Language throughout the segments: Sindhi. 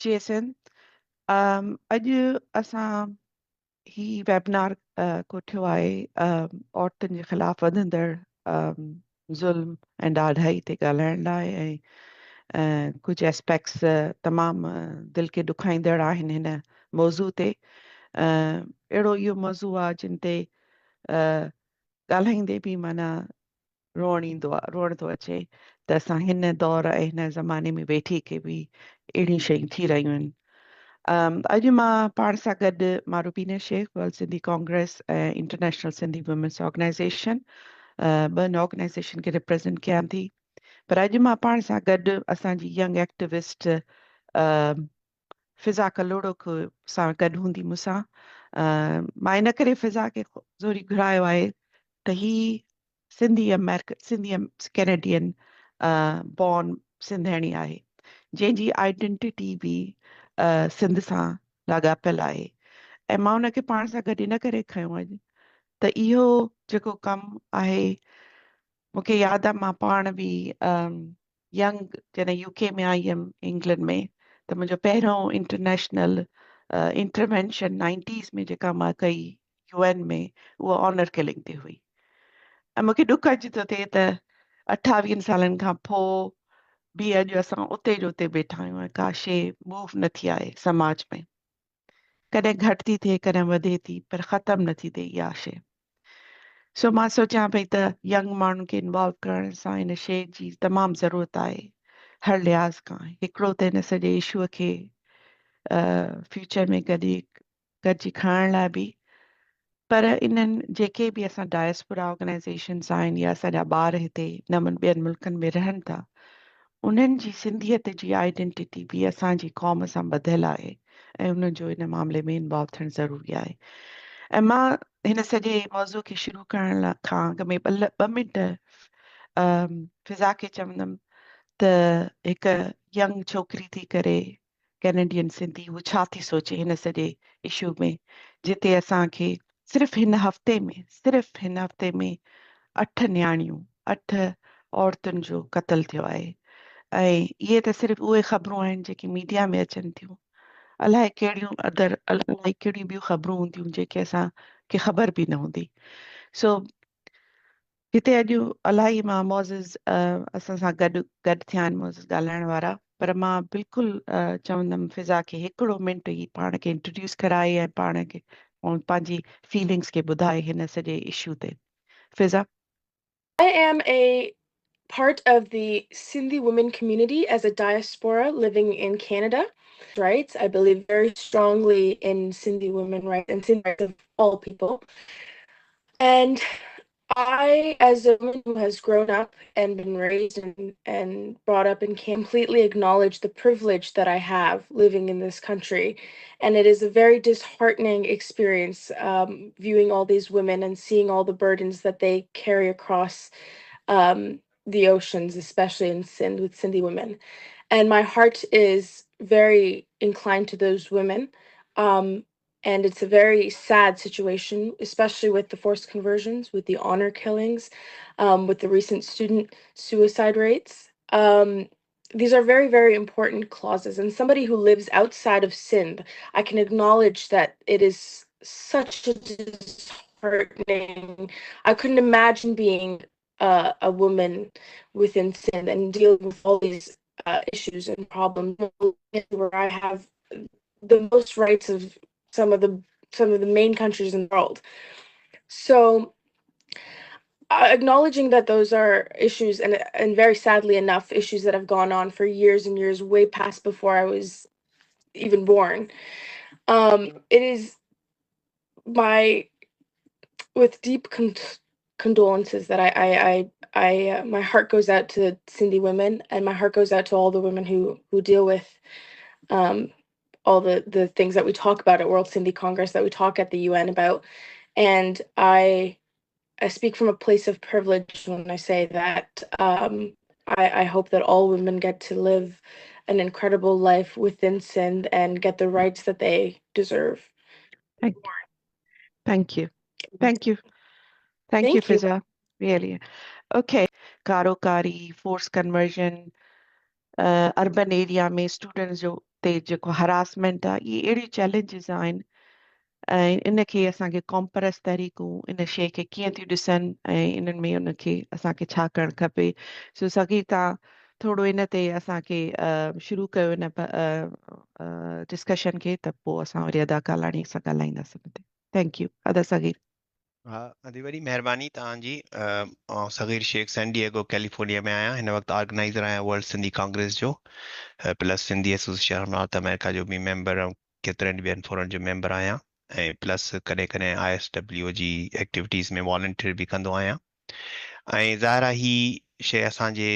جي سنڌ اڄ اسان هي ويبنار ڪوٺيو آهي عورتن جي خلاف وڌندڙ ظلم ۽ ڏاڍائي تي ڳالهائڻ لاء ۽ ڪجهه اسپيڪٽس تمام دل کي ڏکائيندڙ آهن هن موضوع تي. اهڙو اهو موضوع آهي جن تي ڳالهائيندي به معنيٰ روئڻ ايندو آ، روئڻ ٿو اچي ته اسان هن دور ۽ هن زماني ۾ ويٺي کي به اهڙيون شيون ٿي رهيون آهن. اڄ مان پاڻ سان گڏ مان Rubina Shaikh, world Sindhi congress ۽ international Sindhi women's organisation ٻن آرگنائيزيشن کي ريپريزنٽ ڪيان ٿي، پر اڄ مان پاڻ سان گڏ اسان جي ينگ ايڪٽيوسٽ فضا ڪلهوڙو سان گڏ هوندي مون سان. مان ان ڪري فضا کي زوري گهرايو آهي ته هي سنڌي آمريڪا سنڌي ڪينيڊين بورن سنڌياڻي آهي جنهن جي آئيڊينٽيٽي به سنڌ سان لاڳاپيل آهي ۽ مان ان کي پاڻ سان گڏ ان ڪري کنيو اڄ ته اهو جيڪو ڪم آهي مون کي ياد آهي مان پاڻ به ينگ جڏهن يو ڪي ۾ آئي هيم انگلينڊ ۾ ته منهنجو پهريون انٽرنيشنل انٽروينشن نائنٽيز ۾ جيڪا مان ڪئي يو اين ۾ اها آنر ڪلنگ تي هئي ۽ مونکي ڏک اڄ ٿو ٿئي ته 28 سالن کان پوء به اڄ اسان اتي جو اتي بيٺا آهيون ۽ ڪا شي موو نه ٿي آهي سماج ۾. ڪڏهن گهٽ ٿي ٿئي ڪڏهن وڌي ٿي پر ختم نه ٿي ٿئي اها شي. سو مان سوچيان پئي ته ينگ ماڻهن کي انوالو ڪرڻ سان ان شي جي تمام ضرورت آهي هر لحاظ کان. هڪڙو ته هن سڄي اشو کي فيوچر ۾ گڏي گڏجي کڻڻ لاء به، پر انهن جيڪي به اسان ڊائسپورا آرگنائيزيشنز آهن يا اسان جا ٻار هتي نون ٻين ملڪن ۾ رهن ٿا انهن جي سنڌيت جي آئيڊينٽيٽي به اسان جي قوم سان ٻڌل آهي ۽ انهن جو ان معاملي ۾ انوالو ٿيڻ ضروري آهي. ۽ مان هن سڄي موضوع کي شروع ڪرڻ کان اڳ ۾ ٻه منٽ فضا کي چوندم ته هڪ ينگ ڇوڪري ٿي ڪري ڪينيڊين سنڌي هو ڇا ٿي سوچي هن سڄي اشو ۾ جتي اسان کي صرف هن هفتي ۾ صرف هن هفتي ۾ اٺ نياڻيون اٺ عورتن جو قتل ٿيو آهي ۽ اهي ته صرف اهي خبرون آهن جيڪي ميڊيا ۾ اچن ٿيون الائي ڪهڙيون ادر الائي ڪهڙيون ٻيون خبرون هونديون جيڪي اسان کي خبر به نه هوندي. سو هتي اڄ الاهي مان معزز اسان سان گڏ گڏ ٿيا آهن معزز ڳالهائڻ وارا، پر مان بلڪل چوندم فضا کي هڪڙو منٽ هي پاڻ کي انٽروڊيوس ڪرائي ۽ پاڻ کي پنهنجي فيلنگس کي ٻڌائي هن سڄي اشو تي. فضا. I am a part of the Sindhi women community as a diaspora living in Canada. Rights. I believe very strongly in Sindhi women rights and Sindhi rights of all people. And I, as a woman who has grown up and been raised and brought up and completely acknowledge the privilege that I have living in this country. And it is a very disheartening experience viewing all these women and seeing all the burdens that they carry across the oceans, especially in Sindh with Sindhi women. And my heart is very inclined to those women. And it's a very sad situation, especially with the forced conversions, with the honor killings, with the recent student suicide rates. These are very, very important clauses. And somebody who lives outside of Sindh, I can acknowledge that it is such a disheartening. I couldn't imagine being a woman within Sindh and dealing with all these issues and problems where I have the most rights of some of the main countries in the world. So acknowledging that those are issues and very sadly enough issues that have gone on for years and years, way past before I was even born. It is my with deep condolences that I my heart goes out to Sindhi women and my heart goes out to all the women who deal with all the things that we talk about at World Sindhi Congress, that we talk at the UN about. And I speak from a place of privilege when I say that I hope that all women get to live an incredible life within Sindh and get the rights that they deserve. Thank you. Thank you. Thank you. Thank you, Thank you. Fiza. Really. Okay. Karo-kari, force conversion, urban area ۾ students جو تي جيڪو هراسمينٽ آهي، اهي اهڙيون چئلينجز آهن ۽ ان کي اسان کي قومپرست تحريڪون ان شيء کي ڪيئن ٿيون ڏسن ۽ انهن ۾ ان کي اسان کي ڇا ڪرڻ کپي. سو صغير تان ٿورو ان تي اسان کي شروع ڪيو ان ڊسڪشن کي ته پوء اسان وري ادا ڪالاڻي سان ڳالهائينداسين ان تي. Thank you ادا صغير. ها ادي وڏي مهرباني توهان جي. آئون Sagir Shaikh San Diego California ۾ آهيان. هن وقت آرگنائيزر آهيان ورلڊ سنڌي ڪانگريس جو، plus Sindhi association of North America جو به ميمبر ۽ ڪيترن ٻين فورن جو ميمبر آهيان ۽ پلس ڪڏهن ڪڏهن I S W جي ايڪٽيوٽيز ۾ والنٽيئر به ڪندو آهيان. ۽ ظاهر آهي هي شيء اسان جي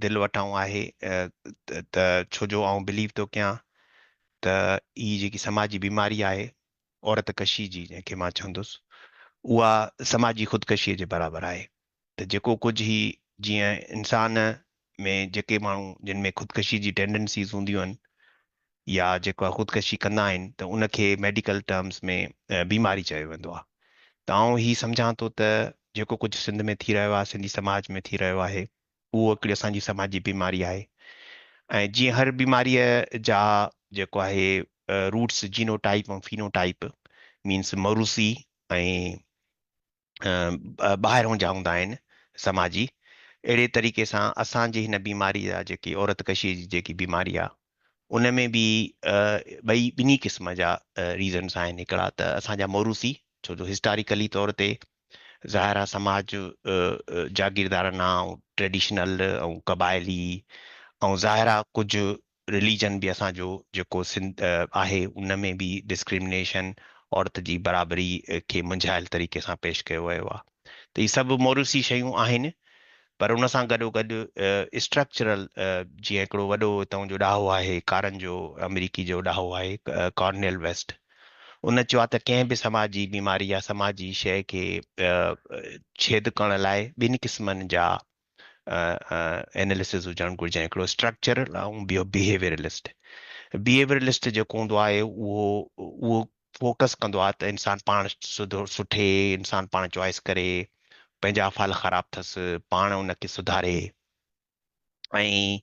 دل وٽان آهي ته ڇو جو آئون بليو ٿو ڪيان ته هي جيڪي سماجي بيماري آهي عورت ڪشي جي جنهن کي مان چوندس اها سماجي خودڪشيء جي برابر آهي ته جيڪو ڪجهه هي جيئن انسان ۾ جيڪي ماڻهو جن ۾ خودڪشي جي ٽينڊنسيز هونديون آهن يا جيڪا خودڪشي ڪندا آهن ته ان کي ميڊيڪل ٽرمز ۾ بيماري چيو ويندو آهي ته آئون هي سمجهان ٿو ته جيڪو ڪجهه سنڌ ۾ ٿي رهيو آهي، سنڌي سماج ۾ ٿي رهيو آهي، اهو هڪڙي اسان جي سماجي بيماري آهي ۽ جيئن هر بيماريء جا جيڪو آهي roots Jeno type ۽ Fino type means موروثي ۽ ٻاهرون جا هوندا آهن سماجي، اهڙي طريقي سان اسان جي هن بيماري جا جيڪي عورت ڪشي جي جيڪي بيماري آهي ان ۾ به ٻئي ٻنهي قسم جا ريزنس آهن. هڪڙا ته اسان جا موروثي، ڇو جو هسٽاريڪلي طور تي ظاهر آ سماج جاگيردارانه ۽ ٽريڊيشنل ۽ قبائلي ۽ ظاهر آ ڪجهه رليجن به اسان جو جيڪو سنڌ آهي ان ۾ به ڊسڪرمنيشن عورت جي برابري کي منجهايل طريقي سان پيش ڪيو ويو آ ته هي سڀ موروثي شيون آهن پر ان سان گڏو گڏ اسٽرڪچرل جيئن هڪڙو وڏو هتان جو ڏاهو آهي ڪارن جو آمريڪي جو ڏاهو آهي ڪارنيل ويسٽ ان چيو آهي ته ڪنهن به سماجي بيماري يا سماجي شيء کي ڇيد ڪرڻ لاء ٻن قسمن جا ايناليسز هجڻ گهرجن، هڪڙو اسٽرڪچرل ۽ ٻيو بيهيويئرلسٽ. بيهيويئرلسٽ جيڪو هوندو آهي اهو فوڪس ڪندو آهي ته انسان پاڻ سڌو سٺي، انسان پاڻ چوائس ڪري، پنهنجا افعال خراب اٿس، پاڻ ان کي سڌاري. ۽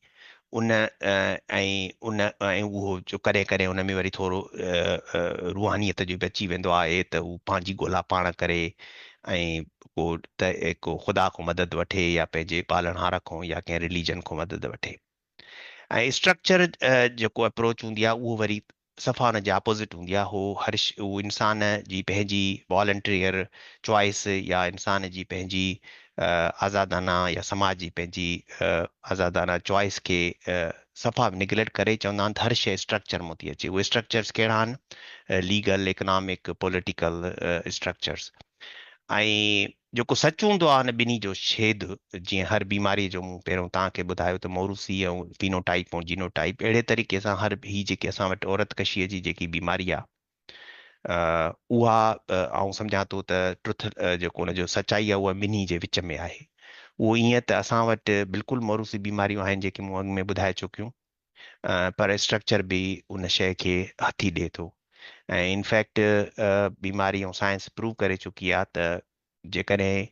ان ۽ ان ۽ اهو جو ڪڏهن ڪڏهن ان ۾ وري ٿورو روحانيت جو به اچي ويندو آهي ته هو پنهنجي ڳولا پاڻ ڪري ۽ ڪو ته ڪو خدا کان مدد وٺي يا پنهنجي پالڻهار کان يا ڪنهن رليجن کان مدد وٺي. ۽ اسٽرڪچر جيڪو اپروچ هوندي آهي اهو وري صفا ان جي اپوزٽ هوندي آهي، هو هر هو انسان جي پنهنجي والنٽيئر چوائس يا انسان جي پنهنجي آزادانه يا سماج جي پنهنجي آزادانه چوائس کي صفا نگليڪٽ ڪري چوندا آهن ته هر شيء اسٽرڪچر مان ٿي اچي. اهي اسٽرڪچرس ڪهڙا آهن؟ Legal, economic, political structures. ۽ جيڪو سچ هوندو آهي ان ٻنهي جو ڇيد، جيئن هر بيماريء جو مون پهريون توهان کي ٻڌايو ته موروثي ۽ فينو ٽائيپ ۽ جينو ٽائيپ، اهڙي طريقي سان هر هي جيڪي اسان وٽ عورت ڪشيء جي جيڪي بيماري آهي اها آئون سمجهان ٿو ته ٽرٿ جيڪو ان جو سچائي آهي اها ٻنهي جي وچ ۾ آهي. اهو ائين ته اسان وٽ بلڪل موروثي بيماريون آهن جيڪي مون اڳ ۾ ٻڌائي چڪيون پر اسٽرڪچر به ان شيء کي هٿي ڏئي ٿو ۽ انفيڪٽ بيماري ۽ سائنس پروو ڪري چڪي آهي ته جيڪڏهن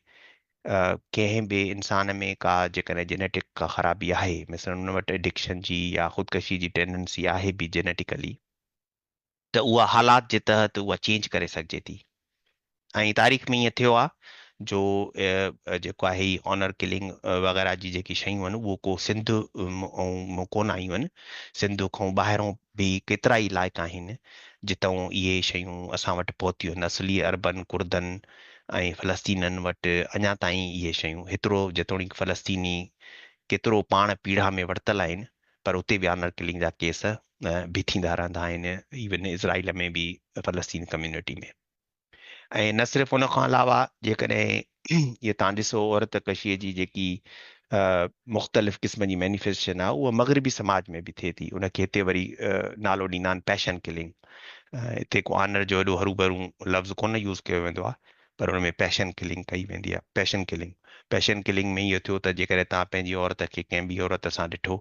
ڪنهن به انسان ۾ ڪا جيڪڏهن جينيٽڪ ڪا خرابي آهي، مثلا ان وٽ ايڊڪشن جي يا خودڪشي جي ٽينڊنسي آهي به جينيٽيڪلي، ته اها حالات جي تحت اها چينج ڪري سگهجي ٿي ۽ تاريخ ۾ ائين ٿيو آهي جو جيڪو آهي هي آنر ڪلنگ وغيره جي جيڪي شيون آهن اهو ڪو سنڌ مان ڪونه آيون آهن، سنڌ کان ٻاهرون به ڪيترا ئي علائقا آهن جتان اهي شيون اسان وٽ پهتيون آهن. اصلي عربن، ڪردن ۽ فلسطينن وٽ اڃا تائين اهي شيون هيترو جيتوڻيڪ فلسطيني ڪيترو پاڻ پيڙا ۾ ورتل آهن پر اتي به آنر ڪلنگ جا ڪيس به ٿيندا رهندا آهن، ايون اسرائيل ۾ به فلسطين ڪميونٽي ۾. ۽ نه صرف ان کان علاوه جيڪڏهن اهي تان ڏسو عورت ڪشي جي جيڪي مختلف قسم جي مينيفيسٽيشن آهي اها مغربي سماج ۾ به ٿئي ٿي، ان کي هتي وري نالو ڏيندا آهن پيشن ڪلنگ. هتي ڪو آنر جو ايڏو هروڀرو لفظ ڪونه يوز ڪيو ويندو آهي پر ان ۾ پيشن ڪلنگ ڪئي ويندي آهي. پيشن ڪلنگ، پيشن ڪلنگ ۾ اهو ٿيو ته جيڪڏهن توهان پنهنجي عورت کي ڪنهن ٻي عورت سان ڏٺو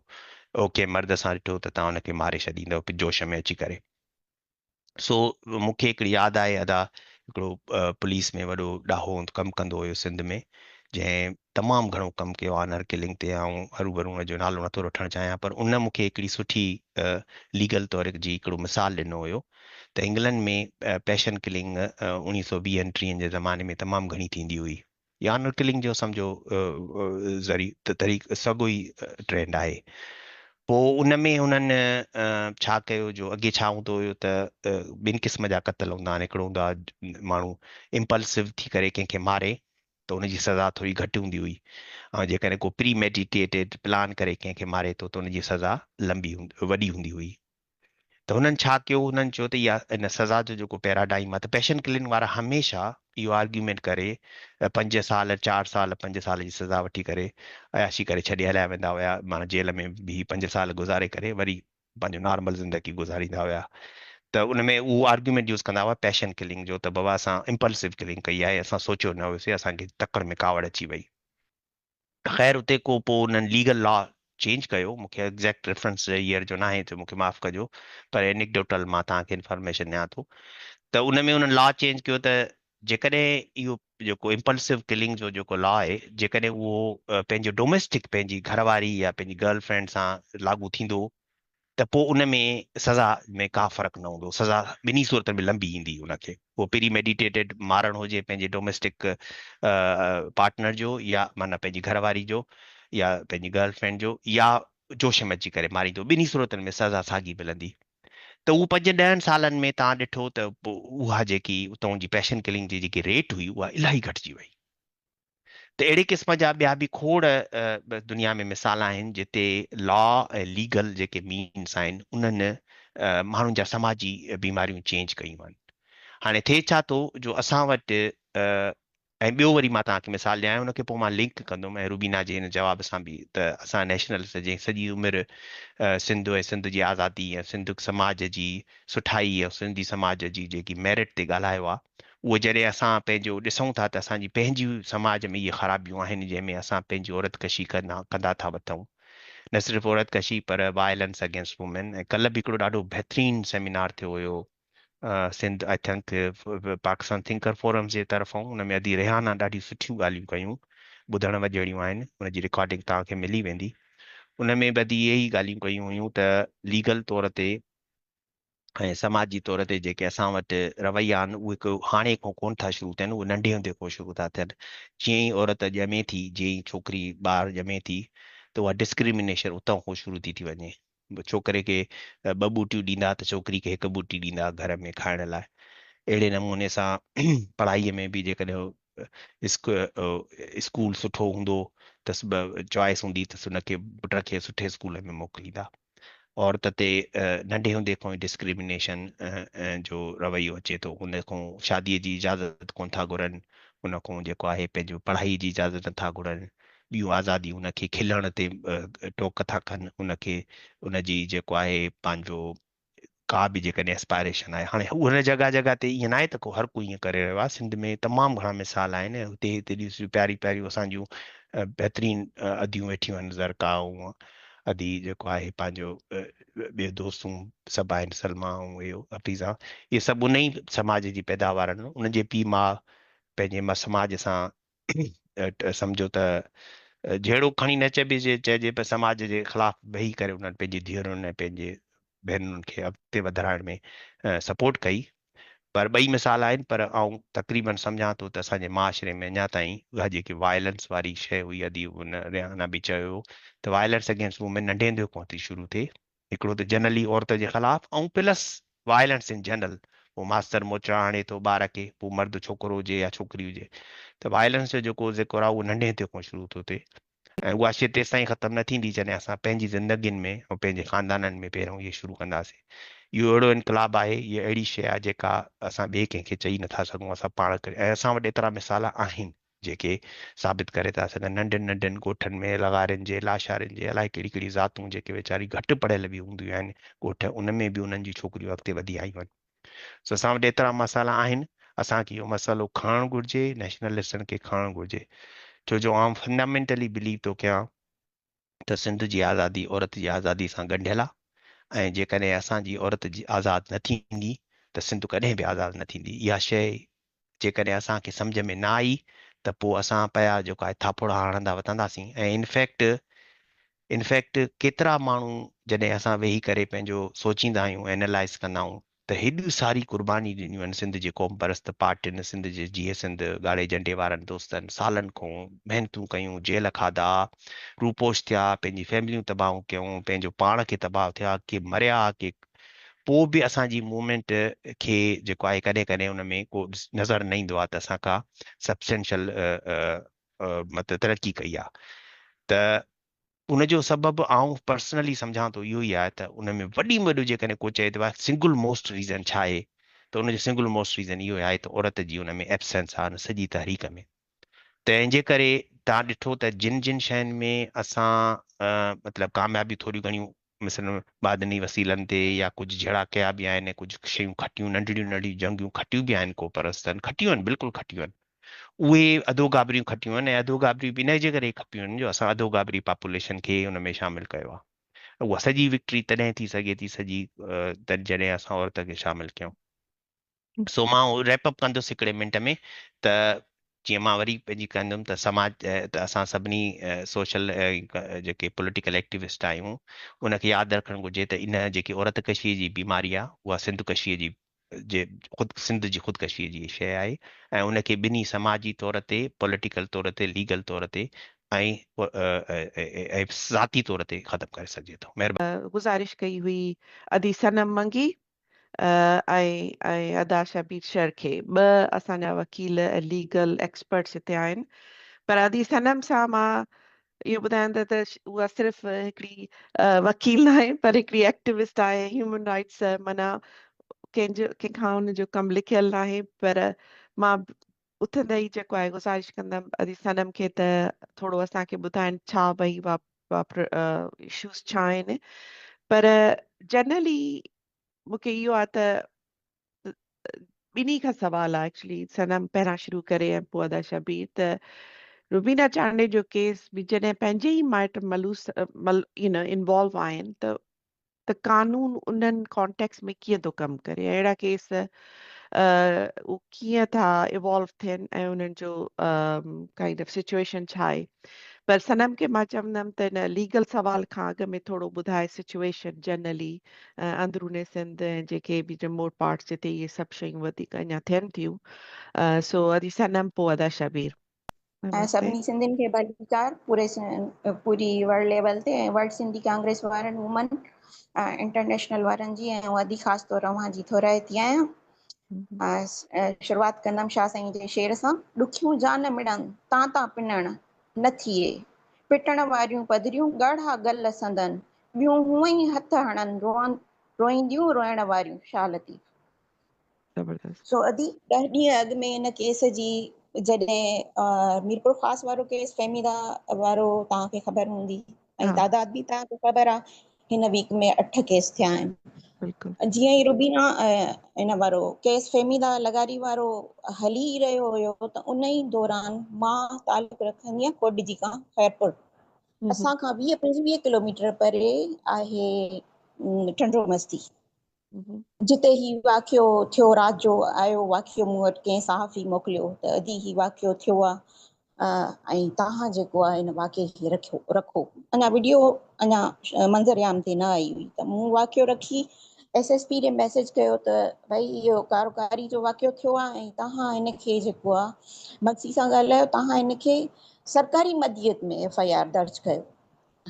او ڪنهن مرد سان ڏٺو ته توهان ان کي ماري ڇڏيندؤ جوش ۾ اچي ڪري. سو مون کي هڪڙي ياد آهي ادا، هڪڙو پوليس ۾ وڏو ڏاهو ڪم ڪندو هيو سنڌ ۾ جنهن تمام گهڻو ڪم ڪيو آنر ڪلنگ تي. آئون هروڀرو ان جو نالو نٿو وٺڻ چاهيان، پر ان مون کي هڪڙي سٺي ليگل طور جي هڪڙو مثال ڏنو هيو ته انگلنڊ ۾ پيشن ڪلنگ 1920 30 جي زماني ۾ تمام گهڻي ٿيندي هئي. يا آنر ڪلنگ جو سمجهو ذري طريق سڳو ئي ٽرينڊ آهي. پوء ان ۾ انهن ڇا ڪيو جو اڳي ڇا هوندو هيو ته ٻن قسم جا قتل هوندا آهن. هڪڙو هوندو آهي ماڻهو امپلسو ٿي ڪري ڪنهن کي ماري ته ان جي سزا ٿوري گهٽ هوندي هئي، ۽ جيڪڏهن ڪو پري ميڊيٽيٽيڊ پلان ڪري ڪنهن کي ماري ٿو ته ان جي سزا لمبي وڏي هوندي هئي. ته هنن ڇا ڪيو؟ هنن چيو ته اها ان سزا جو جيڪو پيراڊائم آهي ته پيشن ڪلنگ وارا هميشه اهو آرگيومينٽ ڪري 5 سال، 4 سال، 5 سال جي سزا وٺي ڪري عياشي ڪري ڇڏي هليا ويندا هيا، معنيٰ جيل ۾ بيهي 5 سال گذاري ڪري وري پنهنجو نارمل زندگي گذاريندا هيا. ته ان ۾ اهو آرگيومينٽ يوز ڪندا هئا پيشن ڪلنگ جو ته بابا اسان امپلسو ڪلنگ ڪئي آهي، اسان سوچيو نه هيوسي، اسان کي تڪڙ ۾ ڪاوڙ اچي وئي. خير اتي ڪو پوء انهن ليگل لا چينج ڪيو، مون کي ايگزيڪٽ ريفرنس ايئر جو ناهي ته مون کي معاف ڪجو، پر انيڪڊوٽل مان توهان کي انفارميشن ڏيان ٿو ته ان ۾ انهن لا چينج ڪيو ته جيڪڏهن اهو جيڪو امپلسو ڪلنگ جو جيڪو لا آهي، جيڪڏهن اهو پنهنجو ڊوميسٽڪ پنهنجي گهر واري يا پنهنجي گرل فرينڊ سان لاڳو ٿيندو ته پوء ان ۾ سزا ۾ ڪا فرق نه هوندو، سزا ٻنهي صورتن ۾ لنبي ايندي ان کي، اهو پري ميڊيٽيٽيڊ مارڻ هجي پنهنجي ڊوميسٽڪ پارٽنر جو يا معنيٰ پنهنجي گهر واري جو يا پنهنجي گرل فرينڊ جو يا جوش ۾ اچي ڪري ماريندو، ٻنهي صورتن ۾ سزا ساڳي ملندي. ته اهو پنج ڏهن سالن ۾ توهان ڏٺو ته پوء اها جيڪي اتان جي پيشن ڪلنگ جي جيڪي ريٽ هئي اها الاهي گهٽجي وئي. ته اهڙي قسم جا ٻيا به کوڙ دنيا ۾ مثال آهن جتي لا ۽ ليگل جيڪي مينس آهن انهن ماڻهن جا سماجي بيماريون چينج ڪيون آهن. هاڻي ٿئي ڇا ٿو جو اسان وٽ ۽ ٻيو وري مان توهان کي مثال ڏيان ان کي پوء مان لنڪ ڪندم ۽ روبينا جي هن جواب سان به ته اسان نيشنلسٽ جنهن سڄي عمر سنڌ ۽ سنڌ جي آزادي ۽ سنڌ سماج جي سٺائي ۽ سنڌي سماج جي جيڪي ميرٽ تي ڳالهايو آهي اهو جڏهن اسان پنهنجو ڏسون ٿا ته اسان جي پنهنجي سماج ۾ اهي خرابيون آهن جنهن ۾ اسان پنهنجي عورت ڪشي ڪندا ڪندا ٿا وتون، نه صرف عورت ڪشي پر وائلنس اگينسٽ وومين. ۽ ڪلهه به هڪڙو ڏاڍو بهترين سيمينار ٿيو هيو Sindh I think Pakistan thinker forum جي طرفون، ان ۾ ادي ريحانه ڏاڍيون سٺيون ڳالهيون ڪيون، ٻڌڻ وجهڙيون آهن، ان جي رڪارڊنگ توهان کي ملي ويندي. ان ۾ به ادي اهي ئي ڳالهيون ڪيون هيون ته ليگل طور تي ۽ سماجي طور تي جيڪي اسان وٽ رويا آهن اهي ڪو هاڻي کان ڪونه ٿا شروع ٿين، اهي ننڍي هوندي کان شروع ٿا ٿين. جيئن ئي عورت ڄمي ٿي، جيئن ئي ڇوڪري ٻار ڄمي ٿي ته اها ڊسڪرمينيشن اتان کان شروع ٿي ٿي وڃي. ڇوڪري کي ٻه ٻوٽيون ڏيندا ته ڇوڪري کي هڪ ٻوٽي ڏيندا گهر ۾ کائڻ لاء. اهڙي نموني سان پڙهائي ۾ به جيڪڏهن اسڪول سٺو هوندو ته چوائس هوندي ته ان کي پٽ کي سٺي اسڪول ۾ موڪليندا. عورت تي ننڍي هوندي کان ئي ڊسڪرمينيشن جو رويو اچي ٿو، ان کان شادي جي اجازت ڪونه ٿا گهرن، ان کان جيڪو آهي پنهنجو پڙهائي جي اجازت نٿا گهرن، ٻيون آزاديون ان کي کلڻ تي ٽوڪ ٿا ڪن، ان کي ان جي جيڪو آهي پنهنجو ڪا به جيڪڏهن اسپائريشن آهي. هاڻي هن جڳهه جڳهه تي ائين ناهي ته ڪو هر ڪو ائين ڪري رهيو آهي، سنڌ ۾ تمام گهڻا مثال آهن، هتي هتي ڏسو پياري پياريون اسان جون بهترين اديون ويٺيون آهن، زرقا ۽ ادي جيڪو آهي پنهنجو ٻيو دوستون سڀ آهن، سلميٰ ۽ اهو حفيظه، اهي سڀ ان ئي سماج جي پيداوار آهن، انهن جي پيء ماء پنهنجي سماج سان سمجهو ته جهيڙو کڻي نه چئبي چئجي پر سماج جي خلاف ويهي ڪري انهن پنهنجي ڌيئرن ۽ پنهنجي ڀينرن کي اڳتي وڌرائڻ ۾ سپورٽ ڪئي. پر ٻئي مثال آهن، پر آئون تقريبن سمجهان ٿو ته اسان جي معاشري ۾ اڃا تائين اها جيڪي وائلنس واري شيء هئي، ادي ان ريحانه به چيو هو ته وائلنس اگينسٽ وومين ننڍي هوندي کان ٿي شروع ٿئي، هڪڙو ته جنرلي عورت جي خلاف ۽ پلس وائلنس ان جنرل، پوء ماستر موچڙا هڻي ٿو ٻار کي، پوء مرد ڇوڪرو هجي يا ڇوڪري هجي، ته وائلنس جو جيڪو ذڪر آهي اهو ننڍي هوندي کان شروع ٿو ٿئي ۽ اها شيء تيستائين ختم نه ٿيندي جڏهن اسان پنهنجي زندگين ۾ ۽ پنهنجي خاندانن ۾ پهريون اهي شروع ڪنداسين. اهو اهڙو انقلاب آهي، اها اهڙي شيء آهي جيڪا اسان ٻئي ڪنهن کي چئي نٿا سگهون، اسان پاڻ ڪري ۽ اسان وٽ ايترا مثال آهن. جيڪي ثابت ڪري ٿا سگهن. ننڍين ننڍين ڳوٺن ۾ لغارين جي، لاشارين جي الائي ڪهڙي ڪهڙي ذاتون جيڪي ويچاري گهٽ پڙهيل به هونديون آهن ڳوٺ ان ۾ به انهن جون ڇوڪريون اڳتي وڌي آيون آهن. سو اسان وٽ ايترا مسئلا آهن، اسان کي اهو مسئلو کڻڻ گهرجي، نيشنلسٽن کي کڻڻ گهرجي. ڇو جو آئون فنڊامينٽلي بليو ٿو ڪيان ته سنڌ جي آزادي عورت جي آزادي سان ڳنڍيل آهي ۽ جيڪڏهن اسان جي عورت جي آزاد نه ٿيندي ته سنڌ ڪڏهن به آزاد نه ٿيندي. اها شيء جيڪڏهن اسان کي سمجهه ۾ نه آئي ته پوء اسان پيا جيڪو آهي ٿاڦوڙا هڻندا وتنداسين ۽ انفيڪٽ انفيڪٽ ڪيترا ماڻهو جڏهن اسان ويهي ڪري پنهنجو سوچيندا آهيون اينالائز ڪندا آهيون ته هيڏي ساري قرباني ڏنيون آهن سنڌ جي قوم پرست پارٽين سنڌ جي جيئي سنڌ ڳاڙهي جهنڊي وارن دوستن سالن کان محنتون ڪيون جيل کاڌا روپوش ٿيا پنهنجي فيمليون تباهه ڪيون پنهنجو پاڻ کي تباهه ٿيا ڪي مريا ڪي پوء به اسان جي موومينٽ کي جيڪو آهي ڪڏهن ڪڏهن ان ۾ ڪو نظر نه ايندو آهي ته اسان ڪا سبسٽينشل مطلب ترقي ڪئي آهي ته ان جو سبب آئون پرسنلي سمجهان ٿو اهو ئي آهي ته ان ۾ وڏي ۾ وڏو جيڪڏهن ڪو چئي ته سنگل موسٽ ريزن ڇا آهي ته ان جو سنگل موسٽ ريزن اهو آهي ته عورت جي ان ۾ ايبسنس آهي ان سڄي تحريڪ ۾ تنهن جي ڪري تان ڏٺو ته جن جن شين ۾ اسان مطلب ڪاميابي ٿوريون گهڻيون مثلاً معدني وسيلن تي يا ڪجهه جهيڙا ڪيا به آهن ۽ ڪجهه شيون کٽيون ننڍڙيون ننڍڙيون جنگيون کٽيون به آهن ڪو پرستن کٽيون آهن بلڪل کٽيون آهن اهي اڌو گابريون کٽيون آهن ۽ اڌو گابريون به ان جي ڪري کپيون آهن جو اسان اڌو گابري پاپوليشن کي ان ۾ شامل ڪيو آهي اها سڄي وڪٽري تڏهن ٿي سگهي ٿي سڄي جڏهن اسان عورت کي شامل ڪيون. سو مان ريپ اپ ڪندس هڪڙي منٽ ۾ ته جيئن مان وري پنهنجي ڪندم ته سماج ته اسان سڀني سوشل جيڪي پوليٽيڪل ايڪٽيوسٽ آهيون ان کي ياد رکڻ گهرجي ته ان جيڪي عورت ڪشي جي بيماري آهي اها سنڌ ڪشي جي جي خود سنڌ جي خودڪشي جي شيء آهي ۽ ان کي ٻنهي سماجي طور تي پوليٽيڪل طور تي ليگل طور تي ۽ ذاتي طور تي ختم ڪري سگهجي ٿو. مهرباني. گذارش ڪئي هئي ادي صنم منگي ۽ ۽ ادا شبير شر کي ٻه اسان جا وڪيل ۽ ليگل ايڪسپرٽس هتي آهن پر ادي صنم سان مان اهو ٻڌايان ته ته اها صرف هڪڙي وڪيل ناهي پر هڪڙي ايڪٽيوسٽ آهي هيومن رائٽس معنيٰ ڪنهن جو ڪنهن کان ان جو ڪم لکيل ناهي پر مان اٿندي ئي جيڪو آهي گذارش ڪندم ادي صنم کي ته ٿورو اسان کي ٻڌائن ڇا ڀئي اشوز ڇا آهن پر جنرلي مون کي اهو آهي ته ٻنهي کان سوال آهي ايڪچولي صنم پهريان شروع ڪري ۽ پوء ادا شبير ته روبينا چانڊيو جو ڪيس به جڏهن پنهنجي ئي مائٽ ملوث مل يو نو انوالو آهن ته ته قانون انهن ڪانٽيڪس ۾ ڪيئن ٿو ڪم ڪري اهڙا ڪيس اهو ڪيئن ٿا ايوالو ٿين ۽ انهن جو ڪائنڊ آف سچويشن ڇا آهي پر صنم کي مان چوندم ته ان ليگل سوال کان اڳ ۾ ٿورو ٻڌائي سچويشن جنرلي اندرون سنڌ ۽ جيڪي به ريموٽ پارٽس جتي اهي سڀ شيون وڌيڪ اڃا ٿين ٿيون سو ادي صنم پوء ادا شبير. ۽ سڀني سنڌين کي ڀليڪار پوري پوري ورلڊ ليول تي ۽ ورلڊ سنڌي ڪانگريس وارن وومن انٽرنيشنل وارن جي ۽ ادي خاص طور اوهان جي ٿورائتي آهيان. شروعات ڪندم شاهه سائين جي شعر سان، ڏکيون جان مڙن، تان تان پنڻ نه ٿئي، پٽڻ واريون پڌريون، ڳاڙها گل سندن، ٻيون هونئن ئي هٿ هڻن، روئينديون روئڻ واريون، شاهه لطيف. زبردست. سو ادي ڏهه ڏينهن اڳ ۾ ان ڪيس جي جڏهن ميرپورخاص وارو ڪيس فهميده وارو توهان کي خبر هوندي ۽ تعداد به توهان کي خبر آ هن ويڪ ۾ 8 ڪيس ٿيا آهن. جيئن ئي روبينا ان وارو ڪيس فهميده لغاري وارو هلي ئي رهيو هيو ته ان ئي دوران مان تعلق رکندي آهيان ڪوٽ جي کان خيرپور اسان کان 20 25 ڪلوميٽر پري آهي ٽنڊو مستي جتي هي واقعو ٿيو. رات جو آيو واقعو مون وٽ، ڪنهن صحافي موڪليو ته ادي هي واقعو ٿيو آ ۽ توهان جيڪو آ ان واقعي کي رکيو رکو. اڃا وڊيو اڃا منظر عام تي نه آئي هئي ته مون واقعو رکي ايس ايس پي ڏي ميسيج ڪيو ته ڀائي اهو ڪاروڪاري جو واقعو ٿيو آ ۽ توهان هن کي جيڪو آ مگسي سان ڳالهايو، توهان هن کي سرڪاري مديت ۾ ايف I R درج ڪيو.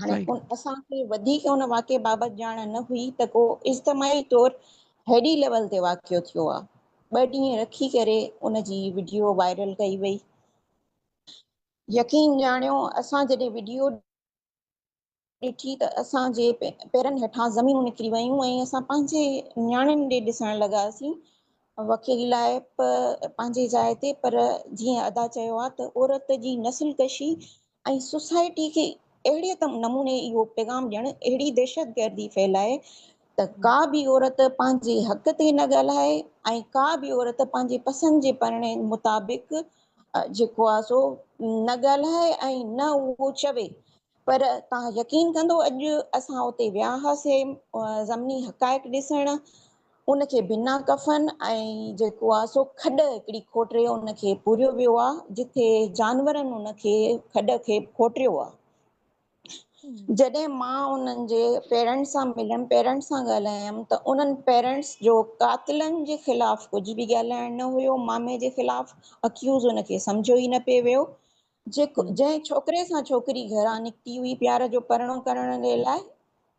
هاڻي اسان کي وڌيڪ ان واقعي بابت ڄاڻ نه هئي ته ڪو اجتماعي طور هيڏي ليول تي واقعو ٿيو آ. ٻه ڏينهن رکي ڪري ان جي وڊيو وائرل ڪئي وئي. يقين ڄاڻيو اسان جڏهن وڊيو ڏٺي ته اسان جي پيرن هيٺان زمينون نڪري ويون ۽ اسان پنهنجي نياڻين ڏي ڏسڻ لڳاسين. وڪيلائپ پنهنجي جاء تي پر جيئن ادا چيو آ ته عورت جي نسل ڪشي ۽ سوسائٽي کي اهڙي نموني اهو پيغام ڏيڻ، اهڙي دهشتگردي ڦهلائي ته ڪا به عورت پنهنجي حق تي نه ڳالهائي ۽ ڪا به عورت پنهنجي پسند جي پرڻي مطابق جيڪو آهي سو نه ڳالهائي ۽ نه اهو چوي. پر توهان يقين ڪندو اڄ اسان اتي ويا هئاسين زميني حقائق ڏسڻ. ان کي بنا ڪفن ۽ جيڪو آ سو کڏ هڪڙي کوٽري ان کي پوريو ويو آ جتي جانورن ان کي کڏ کي کوٽريو آ. جڏهن مان انهن جي پيرنٽس سان مليم پيرنٽس سان ڳالهايم ته انهن پيرنٽس جو قاتلن جي خلاف ڪجهه به ڳالهائڻ نه هيو مامي جي خلاف اڪيوز ان کي سمجهيو ئي نه پئي ويو جيڪو جنهن ڇوڪري سان ڇوڪري گهران نڪتي هئي پيار جو پرڻو ڪرڻ جي لاء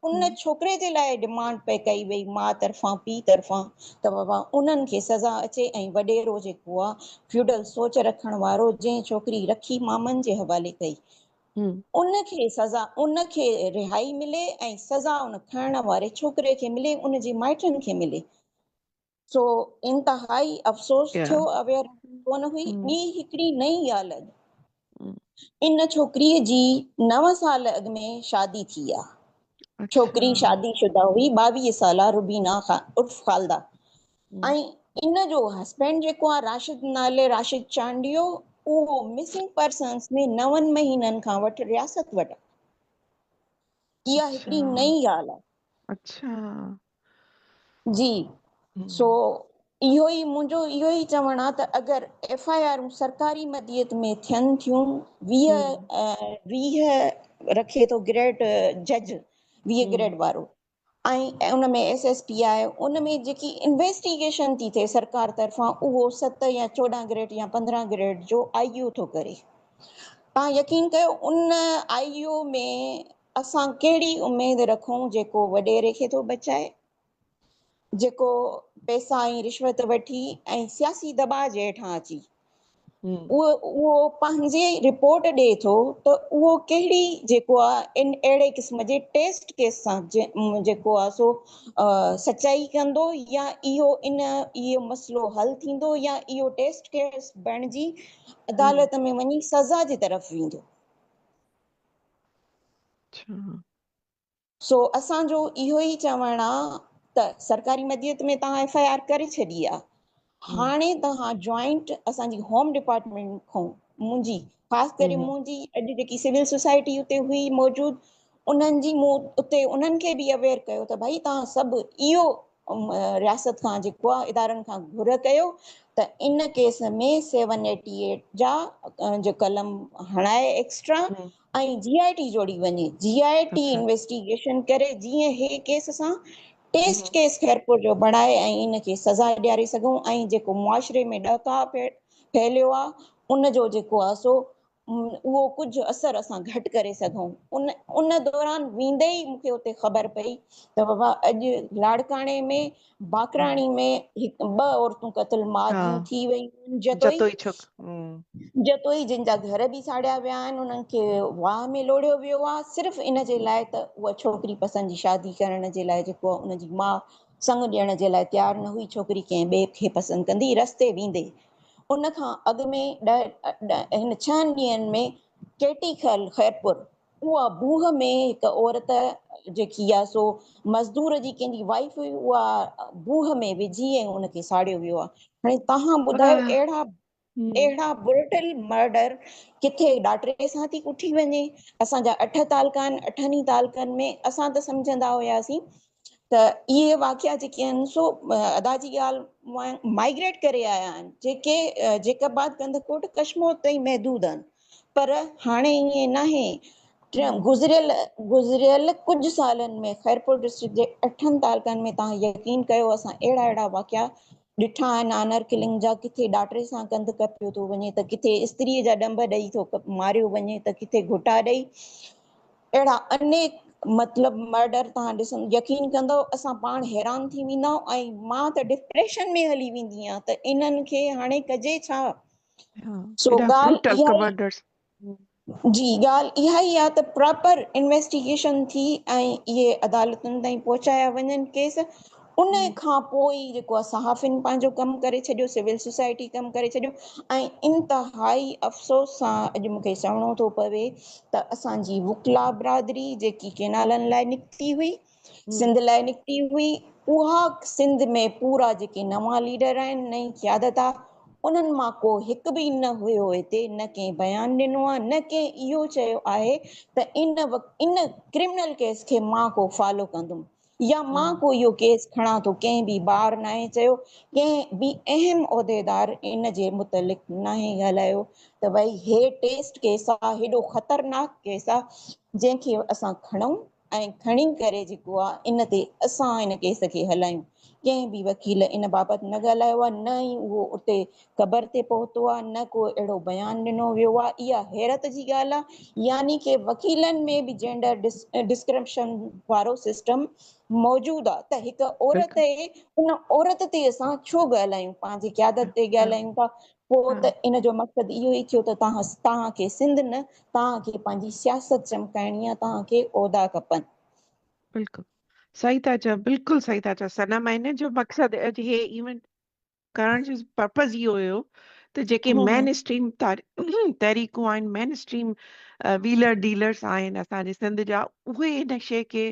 ان ڇوڪري جي لاء ڊمانڊ پئي ڪئي وئي ماء طرفان پيء طرفان ته بابا انهن کي سزا اچي ۽ وڏيرو جيڪو آ فيوڊل سوچ رکڻ وارو جنهن ڇوڪري رکي مامن جي حوالي ڪئي ان کي سزا ان کي رهائي ملي ۽ سزا ان کڻڻ واري ڇوڪري کي ملي ان جي مائٽن کي ملي. سو انتهائي افسوس ٿيو اويئر ڪونه هئي. ٻي هڪڙي نئين ڳالهه اڄ ان ڇوڪريء جي 9 سال اڳ ۾ شادي ٿي آ. ڇوڪري شادي شده هئي 22 سالا روبينا عرف خالده ۽ ان جو هسبينڊ جيڪو آ راشد نالي راشد چانڊيو اهو مسنگ پرسنس ۾ نون مهينن کان وٺ رياست وٽ آ. اها هڪڙي نئين ڳالهه آ. اڇا. جي سو اهو ئي منهنجو اهو ئي چوڻ آ ته اگر ايف I آرون سرڪاري مديت ۾ ٿين ٿيون 20 20 رکي ٿو گريڊ جج 20 گريڊ وارو ۽ ان ۾ ايس ايس پي آهي ان ۾ جيڪي انويسٽيگيشن ٿي ٿئي سرڪار طرفان اهو 7 يا 14 گريڊ يا 15 گريڊ جو آئي او ٿو ڪري تان يقين ڪيو ان آئي او ۾ اسان ڪهڙي اميد رکون جيڪو وڏيري کي ٿو بچائي، جيڪو پئسا ۽ رشوت وٺي ۽ سياسي دٻاء جي هيٺان اچي اهو اهو پنهنجي رپورٽ ڏئي ٿو ته اهو ڪهڙي جيڪو آ ان اهڙي قسم جي ٽيسٽ ڪيس سان جيڪو آ سو سچائي ڪندو يا اهو ان اهو مسئلو حل ٿيندو يا اهو ٽيسٽ ڪيس بڻجي عدالت ۾ وڃي سزا جي طرف ويندو. سو اسان جو اهو ئي چوڻ آ ته سرڪاري مديت ۾ توهان ايف I R ڪري ڇڏي آ هاڻي توهان جوائنٽ اسان جي هوم ڊپارٽمينٽ کان منهنجي خاص ڪري منهنجي اڄ جيڪي سول سوسائٽي اتي هئي موجود انهن جي مون اتي انهن کي به اويئر ڪيو ته ڀائي توهان سڀ اهو رياست کان جيڪو آ ادارن کان گهر ڪيو ته ان ڪيس ۾ سيون ايٽي ايٽ جا جو قلم هڻائي ايڪسٽرا ۽ جي آء ٽي جوڙي وڃي جي آء ٽي انويسٽيگيشن ڪري جيئن هي ڪيس اسان ٽيسٽ ڪيس خيرپور جو بڻائي ۽ ان کي سزا ڏياري سگهون ۽ جيڪو معاشري ۾ ڏهڪاء ڦهليو آ ان جو جيڪو آ سو اهو ڪجهه اثر اسان گهٽ ڪري سگهون. ان ان دوران ويندي ئي مون کي اتي خبر پئي ته بابا اڄ لاڙڪاڻي ۾ باقراڻي ۾ هڪ ٻه عورتون قتل ماء ڌيء ٿي ويون آهن جتوئي جتوئي ڇوڪ جتوئي جن جا گهر به ساڙيا ويا آهن انهن کي واهه ۾ لوڙهيو ويو آهي صرف ان جي لاء ته اها ڇوڪري پسند جي شادي ڪرڻ جي لاء جيڪو آهي ان جي ماء سڱ ڏيڻ جي لاء تيار نه هئي ڇوڪري ڪنهن ٻئي کي پسند ڪندي رستي ويندي ان کان اڳ ۾ هن ڇهن ڏينهن ۾ ڪيٽي خيل خيرپور اها بوهه ۾ هڪ عورت جيڪي آ سو مزدور جي ڪنهن جي وائيف هئي اها بوهه ۾ وجهي ۽ ان کي ساڙيو ويو آ هاڻي توهان ٻڌايو اهڙا اهڙا برٽل مرڊر ڪٿي ڏاٽري سان ٿي ڪٺي وڃي اسان جا اٺ تعلقا آهن اٺن ئي تعلقن ۾ اسان ته سمجهندا هياسين ته اهي واقعا جيڪي آهن سو ادا جي ڳالهه مائگريٽ ڪري آيا آهن جيڪي جيڪب آباد ڪنڌڪوٽ ڪشمور تائين محدود آهن پر هاڻي ائين ناهي گذريل گذريل ڪجهه سالن ۾ خيرپور ڊسٽرڪٽ جي اٺن تعلقن ۾ توهان يقين ڪيو اسان اهڙا اهڙا واقعا ڏٺا آهن آنر ڪلنگ جا ڪٿي ڏاٽري سان ڪنڌ ڪپيو ٿو وڃي ته ڪٿي استري جا ڏنڀ ڏئي ٿو ماريو وڃي ته ڪٿي گهٽا ڏئي اهڙا انيڪ مطلب مرڊر توهان ڏسن يقين ڪندؤ اسان پاڻ حيران ٿي ويندا ۽ مان ته ڊپريشن ۾ هلي ويندي آهيان ته انهن کي هاڻي ڪجي ڇا؟ سو ڳالهه اها ئي جي ڳالهه اها ئي آهي ته پراپر انويسٽيگيشن ٿي ۽ اهي عدالتن تائين پهچايا وڃن ڪيس ان کان پوء ئي جيڪو آهي صحافين پنهنجو ڪم ڪري ڇڏيو، سول سوسائٽي ڪم ڪري ڇڏيو ۽ انتهائي افسوس سان اڄ مون کي چوڻو ٿو پوي ته اسان جي وڪلا برادري جيڪي ڪينالن لاء نڪتي هئي، سنڌ لاء نڪتي هئي، اها سنڌ ۾ پورا جيڪي نوان ليڊر آهن، نئين قيادت آهي، انهن مان ڪو هڪ به نه هيو هتي، نه ڪنهن بيان ڏنو آهي، نه ڪنهن اهو چيو آهي ته ان وقت ان ڪرمنل ڪيس کي مان ڪو فالو ڪندم. يا مان ڪو اهو ڪيس کڻان ٿو، ڪنهن به بار ناهي چيو، ڪنهن به اهم عهديدار ان جي متعلق ناهي ڳالهايو ته ڀئي هي ٽيسٽ ڪيس آ، هيڏو خطرناڪ ڪيس آ، جنهن کي اسان کڻون ۽ کڻي ڪري جيڪو آ ان تي اسان ان ڪيس کي هلايون. ڪنهن به وڪيل ان بابت نه ڳالهايو آ، نه ئي اهو اتي قبر تي پهتو آ، نه ڪو اهڙو بيان ڏنو ويو آ. اها حيرت جي ڳالهه آ، يعني ڪي وڪيلن ۾ به جينڊر ڊسڪرمشن وارو سسٽم موجود آ ته هڪ عورت اهي ان عورت تي اسان ڇو ڳالهايون، پنهنجي قيادت تي ڳالهايون ٿا، پوء ته ان جو مقصد اهو ئي ٿيو ته توهان کي سنڌ نه، توهان کي پنهنجي سياست چمڪائڻي آ، توهان کي عهدا کپن. بلڪل صحيح ٿا چئو، بلڪل صحيح ٿا چئو صنم. ۽ ان جو مقصد اڄ هي ايونٽ ڪرڻ جو پرپز اهو هيو ته جيڪي مين اسٽريم تحريڪون آهن، مين اسٽريم ويلر ڊيلرس آهن اسان جي سنڌ جا، اهي ان شيء کي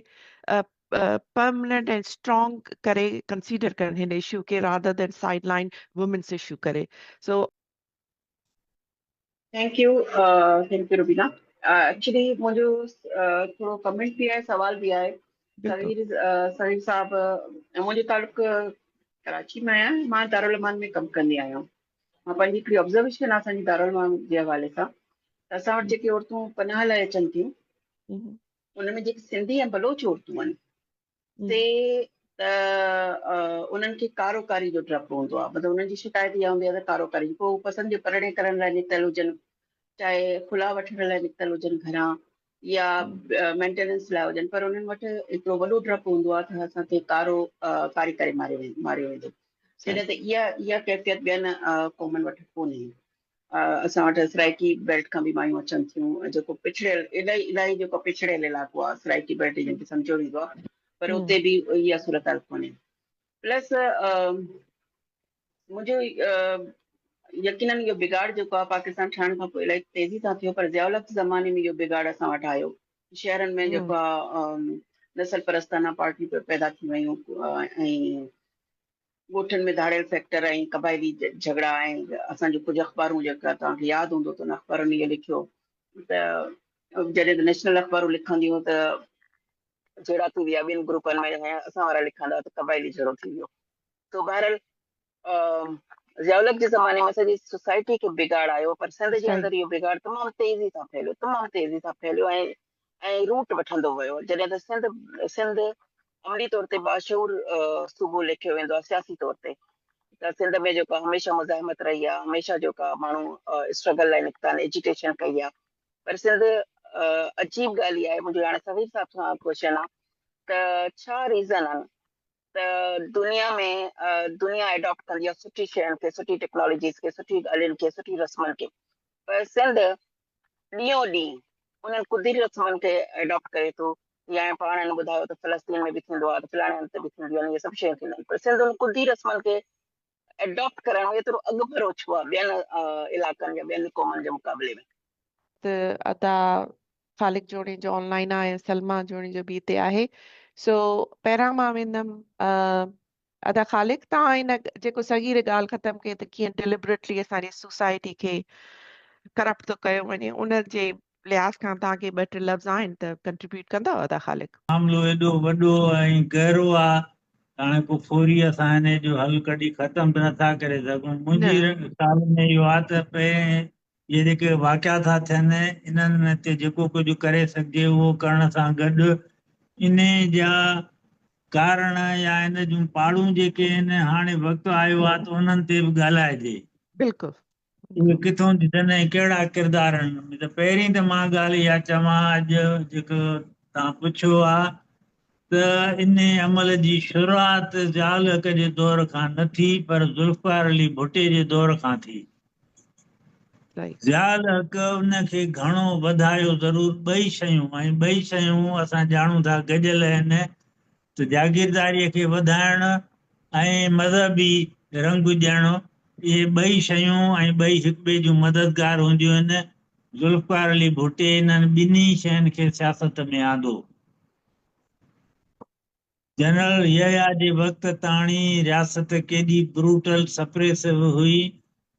پرمننٽ ۽ اسٽرانگ ڪري ڪنسيڊر ڪن هن اشو کي rather than side line women's issue ڪري سو. Thank you thank you Rubina. Actually منهنجو ٿورو ڪمينٽ به آهي سوال به آهي. صغير صغير صاحب منهنجو تعلق ڪراچي مان آهي، مان دارالامان ۾ ڪم ڪندي آهيان. مان پنهنجي هڪڙي آبزرويشن آهي اسان جي دارالامان جي حوالي سان ته اسان وٽ جيڪي عورتون پناهه لاء اچن ٿيون ان ۾ جيڪي سنڌي ۽ بلوچ عورتون آهن سي ته انهن کي ڪارو ڪاري جو ڊپ هوندو آهي، مطلب انهن جي شڪايت اها هوندي آهي ته ڪارو ڪاري پوء هو پسند جو پرڻي ڪرڻ لاء نڪتل هجن، چاهي خلا وٺڻ لاء نڪتل هجن گهران يا مينٽيننس لاء هجن، پر انهن وٽ هڪڙو وڏو ڊپ هوندو آهي ته اسان کي ڪارو ڪاري ڪري ماريو ويندو، جڏهن ته اها ڪيفيت ٻين قومن وٽ ڪونهي. اسان وٽ سرائيڪي بيلٽ کان به مايون اچن ٿيون، جيڪو پڇڙيل الاهي الاهي جيڪو پڇڙيل علائقو آهي سرائيڪي بيلٽ جنهن کي سمجهيو ويندو آهي، پر اتي به اها صورتحال ڪونهي. پلس منهنجو يقينن اهو بگاڙ جيڪو آهي پاڪستان ٺهڻ کان پوء الاهي تيزي سان ٿيو، پر ضياء الحق زماني ۾ اهو بگاڙ اسان وٽ آيو. شهرن ۾ جيڪو آهي نسل پرستانه پارٽيون پيدا ٿي ويون ۽ ڳوٺن ۾ ڌاڙيل فيڪٽر ۽ قبائلي جهڳڙا ۽ اسان جون ڪجهه اخبارون جيڪا توهان کي ياد هوندو ته ان اخبارن اهو لکيو ته جڏهن ته نيشنل اخبارون لکنديون ته جهيڙا ٿي ويا ٻن گروپن ۾ ۽ اسان وارا لکندا ته قبائلي جهيڙو ٿي ويو. تو بهرحال ضياء الحق جي زماني ۾ سڄي سوسائٽي کي بگاڙ آيو، پر سنڌ جي اندر اهو بگاڙ تمام تيزي سان ڦهليو، تمام تيزي سان ڦهليو ۽ ۽ روٽ وٺندو ويو. جڏهن ته سنڌ سنڌ عملي طور تي باشعور صوبو ليکيو ويندو آهي سياسي طور تي ته سنڌ ۾ جيڪا هميشه مزاحمت رهي آهي، هميشه جيڪا ماڻهو اسٽرگل لاء نڪتا آهن، ايجيٽيشن ڪئي آهي، پر سنڌ عجيب ڳالهه اها آهي، منهنجو هاڻي صغير صاحب سان ڪوشچن آهي ته ڇا ريزن آهن ته دنيا ۾ دنيا اڊاپٽ ڪندي آهي سٺي شين کي، سٺي ٽيڪنالاجيز کي، سٺي ڳالهين کي، سٺي رسمن کي، پر سنڌ ڏينهون ڏينهن انهن ڪڌي رسمن کي اڊاپٽ ڪري ٿو. يا پاڻ هن ٻڌايو ته فلسطين ۾ به ٿيندو آهي ته فلاڻي هنڌ تي به ٿينديون آهن، اهي سڀ شيون ٿينديون آهن، پر سنڌ ان ڪڌي رسمن کي اڊاپٽ ڪرڻ ۾ ايترو اڳڀرو ڇو آهي ٻين علائقن يا ٻين قومن جي مقابلي ۾؟ ته ادا خالق جوڻيجو آن لائن آهي ۽ سلميٰ جوڻيجو به هتي آهي، سو پهريان مان ويندم ادا خالق، توهان هن جيڪو صغير ڳالهه ختم ڪئي ته ڪيئن ڊيلبريٽلي اسان جي سوسائٽي کي ڪرپٽ ٿو ڪيو وڃي، ان جي لحاظ کان توهان کي ٻه ٽي لفظ آهن ته ڪنٽريبيوٽ ڪندؤ ادا خالق؟ معاملو ايڏو وڏو ۽ گهرو آ ته هاڻي ڪو فوري اسان انهي جو حل ڪڍي ختم به نٿا ڪري سگهون. منهنجي خيال ۾ اهو آ ته پهرين اهي جيڪي واقعا ٿا ٿين انهن تي جيڪو ڪجهه ڪري سگهجي اهو ڪرڻ سان گڏ انهي جا ڪارڻ يا ان جون پاڙون جيڪي آهن هاڻي وقت آيو آهي ته انهن تي به ڳالهائجي. بلڪل. اهي ڪٿون ٿي ٿين ۽ ڪهڙا ڪردار آهن. ته پهرين ته مان ڳالهه اها چوان اڄ جيڪو توهان پڇيو آهي ته انهي عمل جي شروعات ضياء الحق جي دور کان نه ٿي پر ذوالفقار علي ڀٽي جي دور کان ٿي. ضياء الحق ان کي گهڻو وڌايو ضرور ٻئي شيون ۽ ٻئي شيون اسان ڄاڻون ٿا گڏيل آهن ته جاگيرداريء کي وڌائڻ ۽ مذهبي رنگ ڏيڻ اهي ٻئي شيون ۽ ٻئي هڪٻئي جون مددگار هونديون آهن ذوالفقار علي ڀٽي انهن ٻنهي شين کي سياست ۾ آندو. جنرل يحيٰ جي وقت تاڻي رياست ڪيڏي بروٽل سپريسو هئي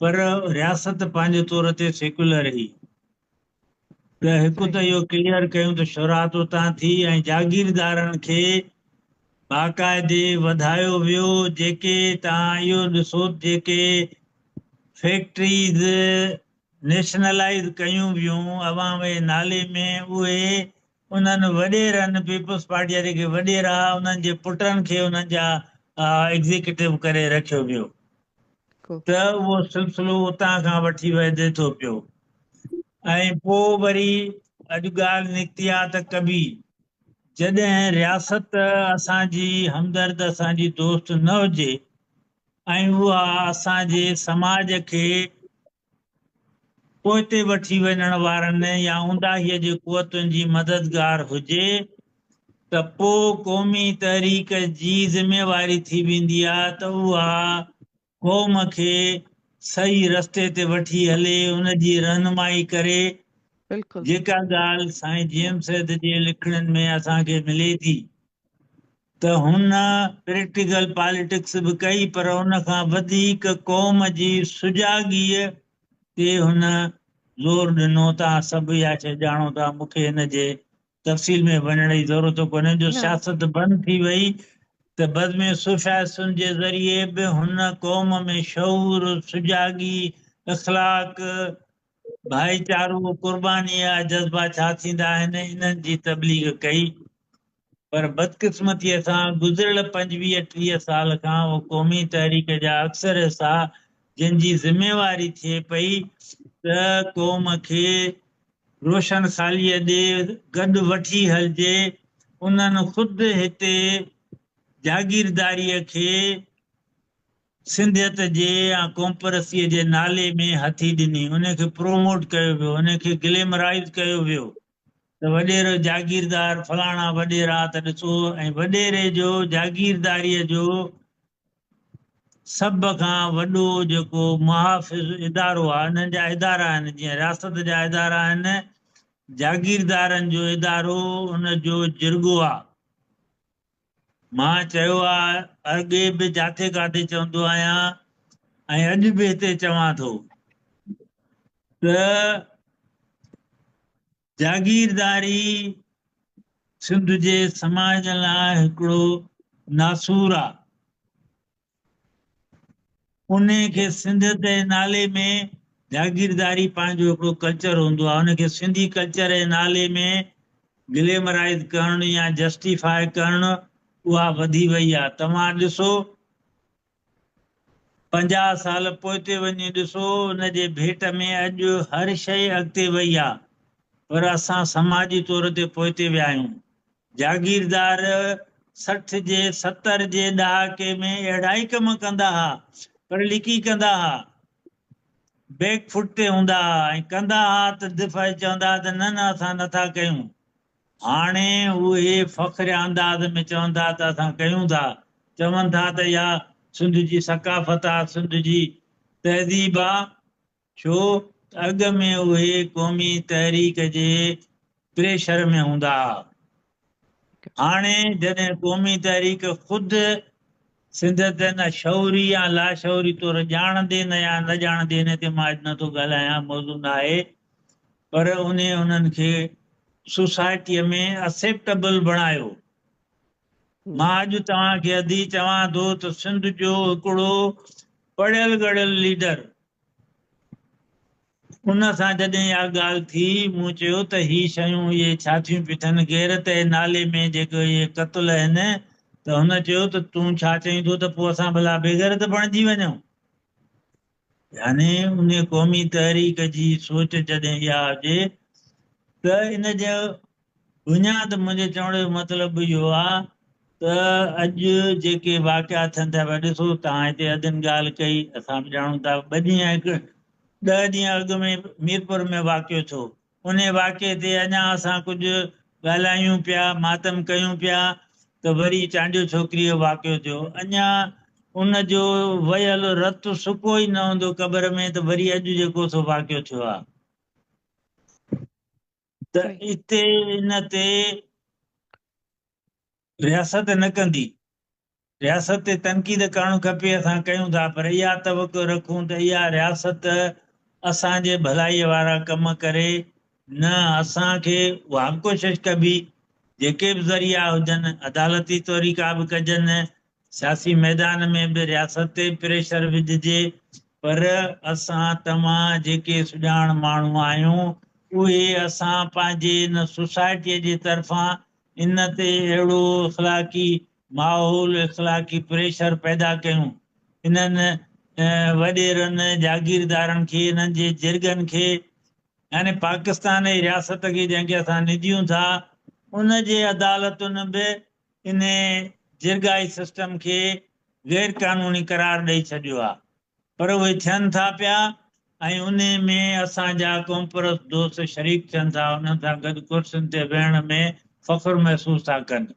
پر رياست پنهنجي طور تي سيڪيولر هئي ته هڪ ته اهو ڪليئر ڪيون ته شروعات اتان ٿي ۽ جاگيردارن کي باقاعدي وڌايو ويو، جيڪي توهان اهو ڏسو ته جيڪي فيڪٽريز نيشنلائيز ڪيون ويون عوام جي نالي ۾ اهي انهن وڏيرن پيپلز پارٽي جا جيڪي وڏيرا انهن جي پٽن کي انهن جا ايگزيڪيوٽو ڪري رکيو ويو ته اهو سلسلو اتان کان وٺي وڌي ٿو پيو ۽ پوء وري اڄ ڳالهه نڪتي آ ته ڪبي جڏهن رياست اسان جي همدرد اسان جي دوست نه هجي ۽ اها اسان جي سماج کي پوئتي وٺي وڃڻ وارن يا اونداهيء جي قوتن جي مددگار هجي ته پوء قومي تحريڪ جي ذميواري ٿي ويندي آهي ته اها قوم کي صحيح رستي تي وٺي هلي، ان جي رهنمائي ڪري، جيڪا ڳالهه سائين جي ايم سيد جي لکڻين ۾ اسان کي ملي ٿي ته هن پريڪٽيڪل پاليٽڪس به ڪئي پر ان کان وڌيڪ قوم جي سجاڳيء تي هن زور ڏنو. توهان سڀ اها شيء ڄاڻو ٿا، مون کي هن جي تفصيل ۾ وڃڻ جي ضرورت ڪونهي جو سياست بند ٿي وئي ته بزم صوفياء سنڌ جي ذريعي به هن قوم ۾ شعور، سجاڳي، اخلاق، ڀائيچارو، قربانيء جا جذبا ڇا ٿيندا آهن انهن جي تبليغ ڪئي پر بدقسمتيء سان گذريل 25 30 سال کان اهو قومي تحريڪ جا اڪثر حصا جن جي ذميواري ٿئي پئي ته قوم کي روشن خاليء ڏي گڏ وٺي هلجي، انهن خود هتي جاگيرداريء کي سنڌيت جي يا قومپرستيء جي نالي ۾ هٿي ڏني، ان کي پروموٽ ڪيو ويو، ان کي گليمرائيز ڪيو ويو ته وڏيرو جاگيردار فلاڻا وڏيرا ته ڏسو ۽ وڏيري جو جاگيرداريء جو سڀ کان وڏو جيڪو محافظ ادارو آهي، انهن جا ادارا آهن، جيئن رياست جا ادارا آهن، جاگيردارن جو ادارو ان جو جرڳو آهي. مان چيو آهي اڳي به جاٿي ڪاٿي چوندو آهيان ۽ اڄ به هتي چوان ٿو ته جاگيرداري سنڌ جي سماج لاء هڪڙو ناسور آ. انهي کي سنڌيت جي نالي ۾ جاگيرداري پنهنجو هڪڙو ڪلچر هوندو آ، ان کي سنڌي ڪلچر جي نالي ۾ گليمرائيز ڪرڻ يا جسٽيفائي ڪرڻ اها وڌي وئي آ. توهان ڏسو 50 سال پوئتي وڃي ڏسو ان جي ڀيٽ ۾ اڄ هر شيء اڳتي وئي آ پر اسان سماجي طور تي پوئتي ويا آهيون. جاگيردار 60 جي 70 جي ڏهاڪي ۾ اهڙا ئي ڪم ڪندا ها پر لڪي ڪندا ها. بيڪ فوٽ تي هوندا ها ۽ ڪندا ها ته دفعي چوندا ها ته نه نه اسان نٿا ڪيون. هاڻي اهي فخريه انداز ۾ چون ٿا ته اسان ڪيون ٿا، چون ٿا ته اها سنڌ جي ثقافت آ، سنڌ جي تهذيب آ، ڇو ته اڳ ۾ اهي قومي تحريڪ جي پريشر ۾ هوندا ها. هاڻي جڏهن قومي تحريڪ خود سنڌ تي نه شعوري يا لاشعوري طور ڄاڻندي نه يا نه ڄاڻندي ان تي مان اڄ نه ٿو ڳالهايان، موضوع نه آهي، پر انهي انهن کي سوسائٽيء ۾ اسيپٽبل بڻايو. مان اڄ توهان کي ادي چوان ٿو ته سنڌ جو هڪڙو پڙهيل ڳڙهيل ليڊر ان سان جڏهن اها ڳالهه ٿي مون چيو ته هي شيون اهي ڇا ٿيون پيون ٿين غيرت جي نالي ۾ جيڪي اهي قتل آهن ته هن چيو ته تون ڇا چئين ٿو ته پوء اسان ڀلا بيغيرت بڻجي وڃون. يعني ان قومي تحريڪ جي سوچ جڏهن اها هجي ته ان جو بنياد منهنجي چوڻ جو مطلب اهو آ ته اڄ جيڪي واقعا ٿين ٿا پيا ڏسو توهان هتي ادن ڳالهه ڪئي اسان به ڄاڻون ٿا ٻه ڏينهن هڪ ڏهه ڏينهن اڳ ۾ ميرپور ۾ واقعو ٿيو انهي واقعي تي اڃا اسان ڪجهه ڳالهايون پيا، ماتم ڪيون پيا ته وري چانڊيو ڇوڪريء جو واقعو ٿيو. اڃا ان جو وهيل رت سڪو ئي نه هوندو قبر ۾ ته وري اڄ جيڪو سو واقعو ٿيو آهي. ته اتي ان تي رياست نه ڪندي. رياست تي تنقيد ڪرڻ کپي اسان ڪيون ٿا پر اها توقع رکون ته اها رياست اسان جي ڀلائي وارا ڪم ڪري نه اسان کي اها به ڪوشش ڪبي جيڪي به ذريعا هجن، عدالتي طريقا به ڪجن، سياسي ميدان ۾ به رياست تي به پريشر وجهجي پر اسان توهان جيڪي سڄاڻ ماڻهو آهيون اهي اسان پنهنجي ان سوسائٽيء جي طرفان ان تي اهڙو اخلاقي ماحول، اخلاقي پريشر پيدا ڪيون انهن وڏيرن، جاگيردارن کي، انهن جي جرڳن کي يعني پاڪستان جي رياست کي جنهن کي اسان ننديون ٿا ان جي عدالتن به انهي جرڳائي سسٽم کي غير قانوني قرار ڏئي ڇڏيو آهي پر اهي ٿين ٿا پيا ۽ انهي ۾ اسان جا قومپرست دوست شريڪ ٿين ٿا انهن سان گڏ ڪرسين تي ويهڻ ۾ فخر محسوس ٿا ڪن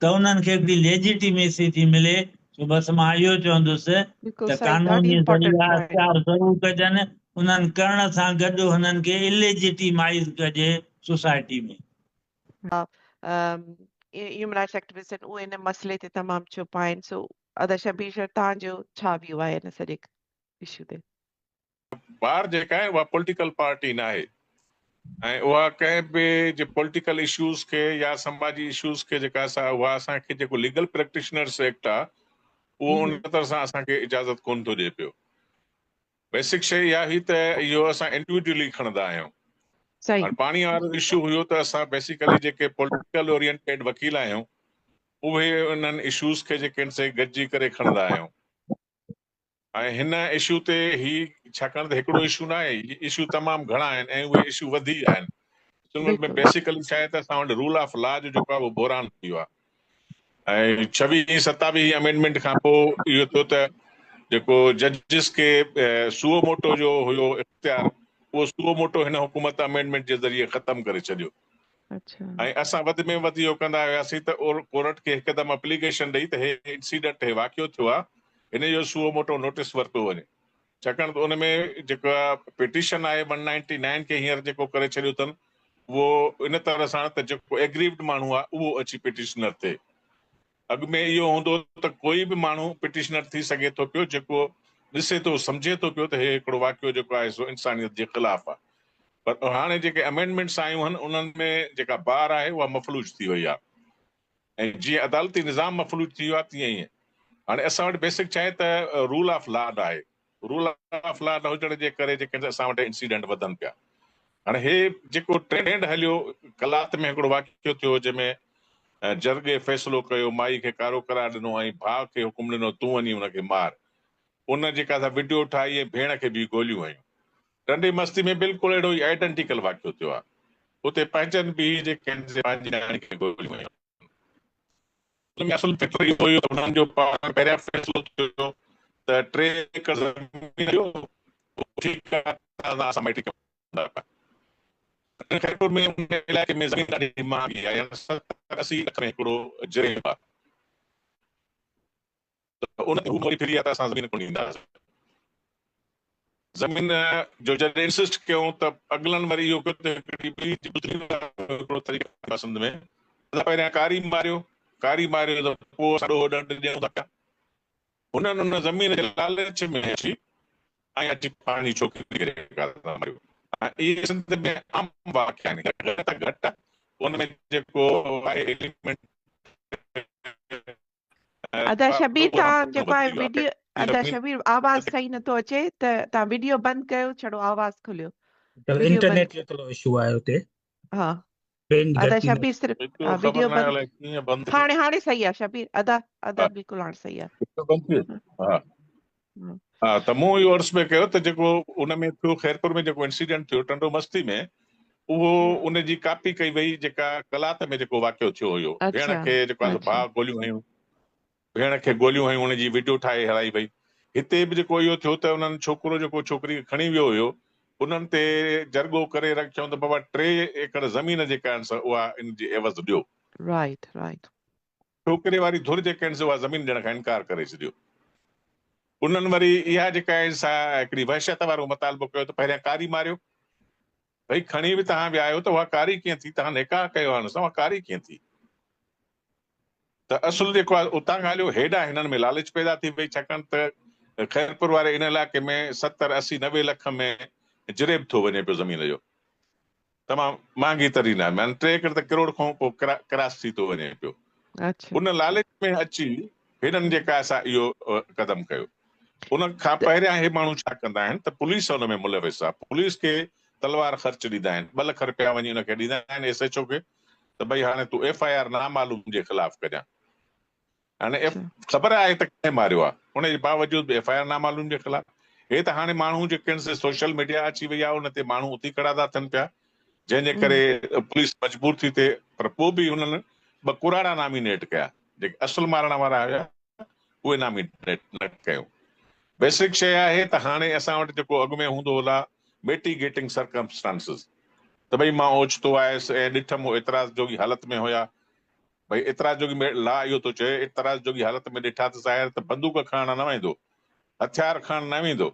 ته انهن کي هڪڙي ليجيٽيميسي ٿي ملي سو بس مان اهو چوندس بلڪل ته سائين ڏاڍي قانوني امپارٽنٽ ذريعا پوائنٽ. اختيار ضرور ڪجن انهن ڪرڻ سان گڏ هنن کي اليجيٽيمائيز ڪجي سوسائٽي ۾. هيومن رائٽس ايڪٽيوسٽ آهن اهي ان مسئلي تي تمام چپ آهن سو ادا شبير شر توهان جو ڇا ويو آهي ان سڄي اشو تي؟ بار جيڪا آهي اها پوليٽيڪل پارٽي ناهي ۽ اها ڪنهن به جي پوليٽيڪل اشوز کي يا سماجي اشوز کي جيڪا سا اها اسان کي جيڪو ليگل پريڪٽيشنرس ايڪٽ آهي اهو ان طرح سان اسان کي اجازت ڪون ٿو ڏئي پيو. بيسڪ شيء اها هئي ته اهو اسان انڊيوڊيولي کڻندا آهيون. هاڻ پاڻي وارو اشو هيو ته اسان بيسيڪلي جيڪي پوليٽيڪل اورينٽيڊ وڪيل آهيون اهي انهن اشوز کي جيڪي آهن سي گڏجي ڪري کڻندا آهيون. ۽ هن اشو تي هي ڇاڪاڻ ته هڪڙو اشو نه آهي هي اشو تمام گهڻا آهن ۽ اهي اشو وڌي ويا آهن اصل ۾ بيسيڪلي ڇا آهي ته اسان وٽ رول آف لا جو جيڪو آهي اهو بحران ٿي ويو آهي ۽ ڇويهين ستاويهين امينڊمينٽ کان پوء اهو ٿيو ته جيڪو ججز کي سوئو موٽو جو هيو اختيار اهو سوئو موٽو هن حڪومت امينڊمينٽ جي ذريعي ختم ڪري ڇڏيو ۽ اسان وڌ ۾ وڌ اهو ڪندا هياسين ته ڪورٽ کي هڪدم اپليڪيشن ڏئي ته هي انسيڊنٽ هي واقعو ٿيو آهي هن جو سوئو موٽو نوٽيس ورتو وڃي ڇاڪاڻ ته ان ۾ جيڪا پٽيشن آهي ون نائنٽي نائن کي هينئر جيڪو ڪري ڇڏيو اٿن اهو ان طرح سان ته جيڪو ايگريوڊ ماڻهو آهي اهو اچي پٽيشنر ٿئي اڳ ۾ اهو هوندو ته ڪوئي به ماڻهو پٽيشنر ٿي سگهي ٿو پيو جيڪو ڏسي ٿو سمجهي ٿو پيو ته هي هڪڙو واقعو جيڪو آهي سو انسانيت جي خلاف آهي پر هاڻي جيڪي امينڊمينٽس آيون آهن انهن ۾ جيڪا بار آهي اها مفلوج ٿي وئي آهي ۽ جيئن عدالتي نظام مفلوج ٿي ويو آهي تيئن ئي هاڻي اسان وٽ بيسڪ ڇا آهي ته رول آف لا ناهي رول آف لا نه هجڻ جي ڪري جيڪي اسان وٽ انسيڊنٽ وڌن پيا. هاڻي هي جيڪو ٽرينڊ هليو قلات ۾ هڪڙو واقعو ٿيو جنهن ۾ جرڳي فيصلو ڪيو مائي کي ڪارو قرار ڏنو ۽ ڀاء کي حڪم ڏنو تون وڃي ان کي مار ان جيڪا سا وڊيو ٺاهي ۽ ڀيڻ کي به گوليون هنيون. ٽنڊي مستي ۾ بلڪل اهڙو ئي آئيڊنٽيڪل واقعو ٿيو آهي اتي پنهنجن به جيڪي آهن سي پنهنجي نياڻي کي گوليون هنيون. ان ۾ اصل فيڪٽر اهو هيو ته انهن جو پاڻ ۾ پهريان فيصلو ٿيو ته 3 ايڪڙ زمين ڏيو پوء ٺيڪ آهي توهان سان اسان مائٽي ڪندا پيا. خيرپور ۾ ان علائقي ۾ زمين ڏاڍي مهانگي آهي يعني 70 80 لک ۾ هڪڙو جريب آهي ته ان تي هو وري ڦري ويا ته اسان زمين ڪونه ڏينداسين. زمين جو جڏهن انسسٽ ڪيون ته اڳلن وري اهو ڪيو ته هڪڙي ٻي ٻڌڻي وارو هڪڙو طريقو آهي سنڌ ۾ ته پهريان ڪاري ماريو، ڪاري ماريو ته پوء اسان ڏوهه ڏنڊ ڏيون ٿا پيا. هنن ان زمين جي لالچ ۾ اچي ۽ اچي پنهنجي ڇوڪري کي جيڪا ماريو ۽ اهي سنڌ ۾ عام واقعا آهن گهٽ ته گهٽ ان ۾ جيڪو آهي ايليمينٽ ادا شبير توهان جيڪو آهي وڊيو ادا شبير آواز صحيح نٿو اچي ته توهان وڊيو بند ڪيو ڇڙو آواز کوليو انٽرنيٽ جو ٿورو اشو آهي اتي ها ادا شبير صرف وڊيو بند هاڻي هاڻي صحيح آهي شبير ادا ادا بلڪل هاڻي صحيح آهي ها ها ته مون اهو عرض پئي ڪيو ته جيڪو ان ۾ ٿيو خيرپور ۾ جيڪو انسيڊنٽ ٿيو ٽنڊو مستي ۾ اهو ان جي ڪاپي ڪئي وئي جيڪا قلات ۾ جيڪو واقعو ٿيو هيو ڀيڻ کي جيڪو آهي ڀاء گوليون هنيون ڀيڻ کي گوليون هنيون ان جي وڊيو ٺاهي هلائي وئي هتي به جيڪو اهو ٿيو ته انهن ڇوڪرو جيڪو ڇوڪري کي کڻي ويو هيو انهن تي جرڳو ڪري رکيائون ته بابا 3 ايڪڙ زمين جيڪا آهن سا اها ان جي عيوض ڏيو رائٽ رائٽ ڇوڪري واري ڌر جيڪا آهن سي اها زمين ڏيڻ کان انڪار ڪري ڇڏيو. انهن وري اها جيڪا آهي سا هڪڙي وحشت وارو مطالبو ڪيو ته پهريان ڪاري ماريو. ڀئي کڻي به توهان ويا آهيو ته اها ڪاري ڪيئن ٿي؟ توهان نڪاح ڪيو آهي ان سان اها ڪاري ڪيئن ٿي؟ ته اصل جيڪو آهي اتان کان هليو هيڏانهن هنن ۾ لالچ پيدا ٿي وئي ڇاڪاڻ ته خيرپور واري ان علائقي ۾ 70 80 90 لک ۾ جريب ٿو وڃي پيو زمين جو. تمام مهانگي ترين آهي معنيٰ 3 ايڪڙ ته ڪروڙ کان پوء ڪراس ٿي ٿو وڃي پيو. ان لالچ ۾ اچي هنن جيڪا سا اهو قدم ڪيو. ان کان پهريان هي ماڻهو ڇا ڪندا آهن ته پوليس ان ۾ ملوث آهي. پوليس کي تلوار خرچ ڏيندا آهن. 2 لک رپيا وڃي ان کي ڏيندا آهن ايس ايڇ او کي ته ڀئي هاڻي تون ايف I R نامعلوم جي خلاف ڪجان. هاڻي خبر آهي ته ڪنهن ماريو آهي ان جي باوجود به ايف I R نامعلوم جي خلاف. هي ته هاڻي ماڻهو جيڪي آهن سي سوشل ميڊيا اچي وئي آهي ان تي ماڻهو اٿي کڙا ٿا ٿين پيا جنهن جي ڪري پوليس مجبور ٿي ٿئي پر پوء به هنن 2 ڪراڙا نامينيٽ ڪيا جيڪي اصل مارڻ وارا هيا اهي نامينيٽ نه ڪيو. بيسڪ شيء آهي ته هاڻي اسان وٽ جيڪو اڳ ۾ هوندو هو لا ميٽيگيٽنگ سرڪمسٽانسز ته ڀئي مان اوچتو آيس ۽ ڏٺم هو اعتراض جوڳي حالت ۾ هيا ڀئي اعتراض جوڳي ۾ لا اهو ٿو چئي، اعتراض جوڳي حالت ۾ ڏٺا ته ظاهر ته بندوق کڻڻ نه ويندو، هٿيار کڻڻ نه ويندو،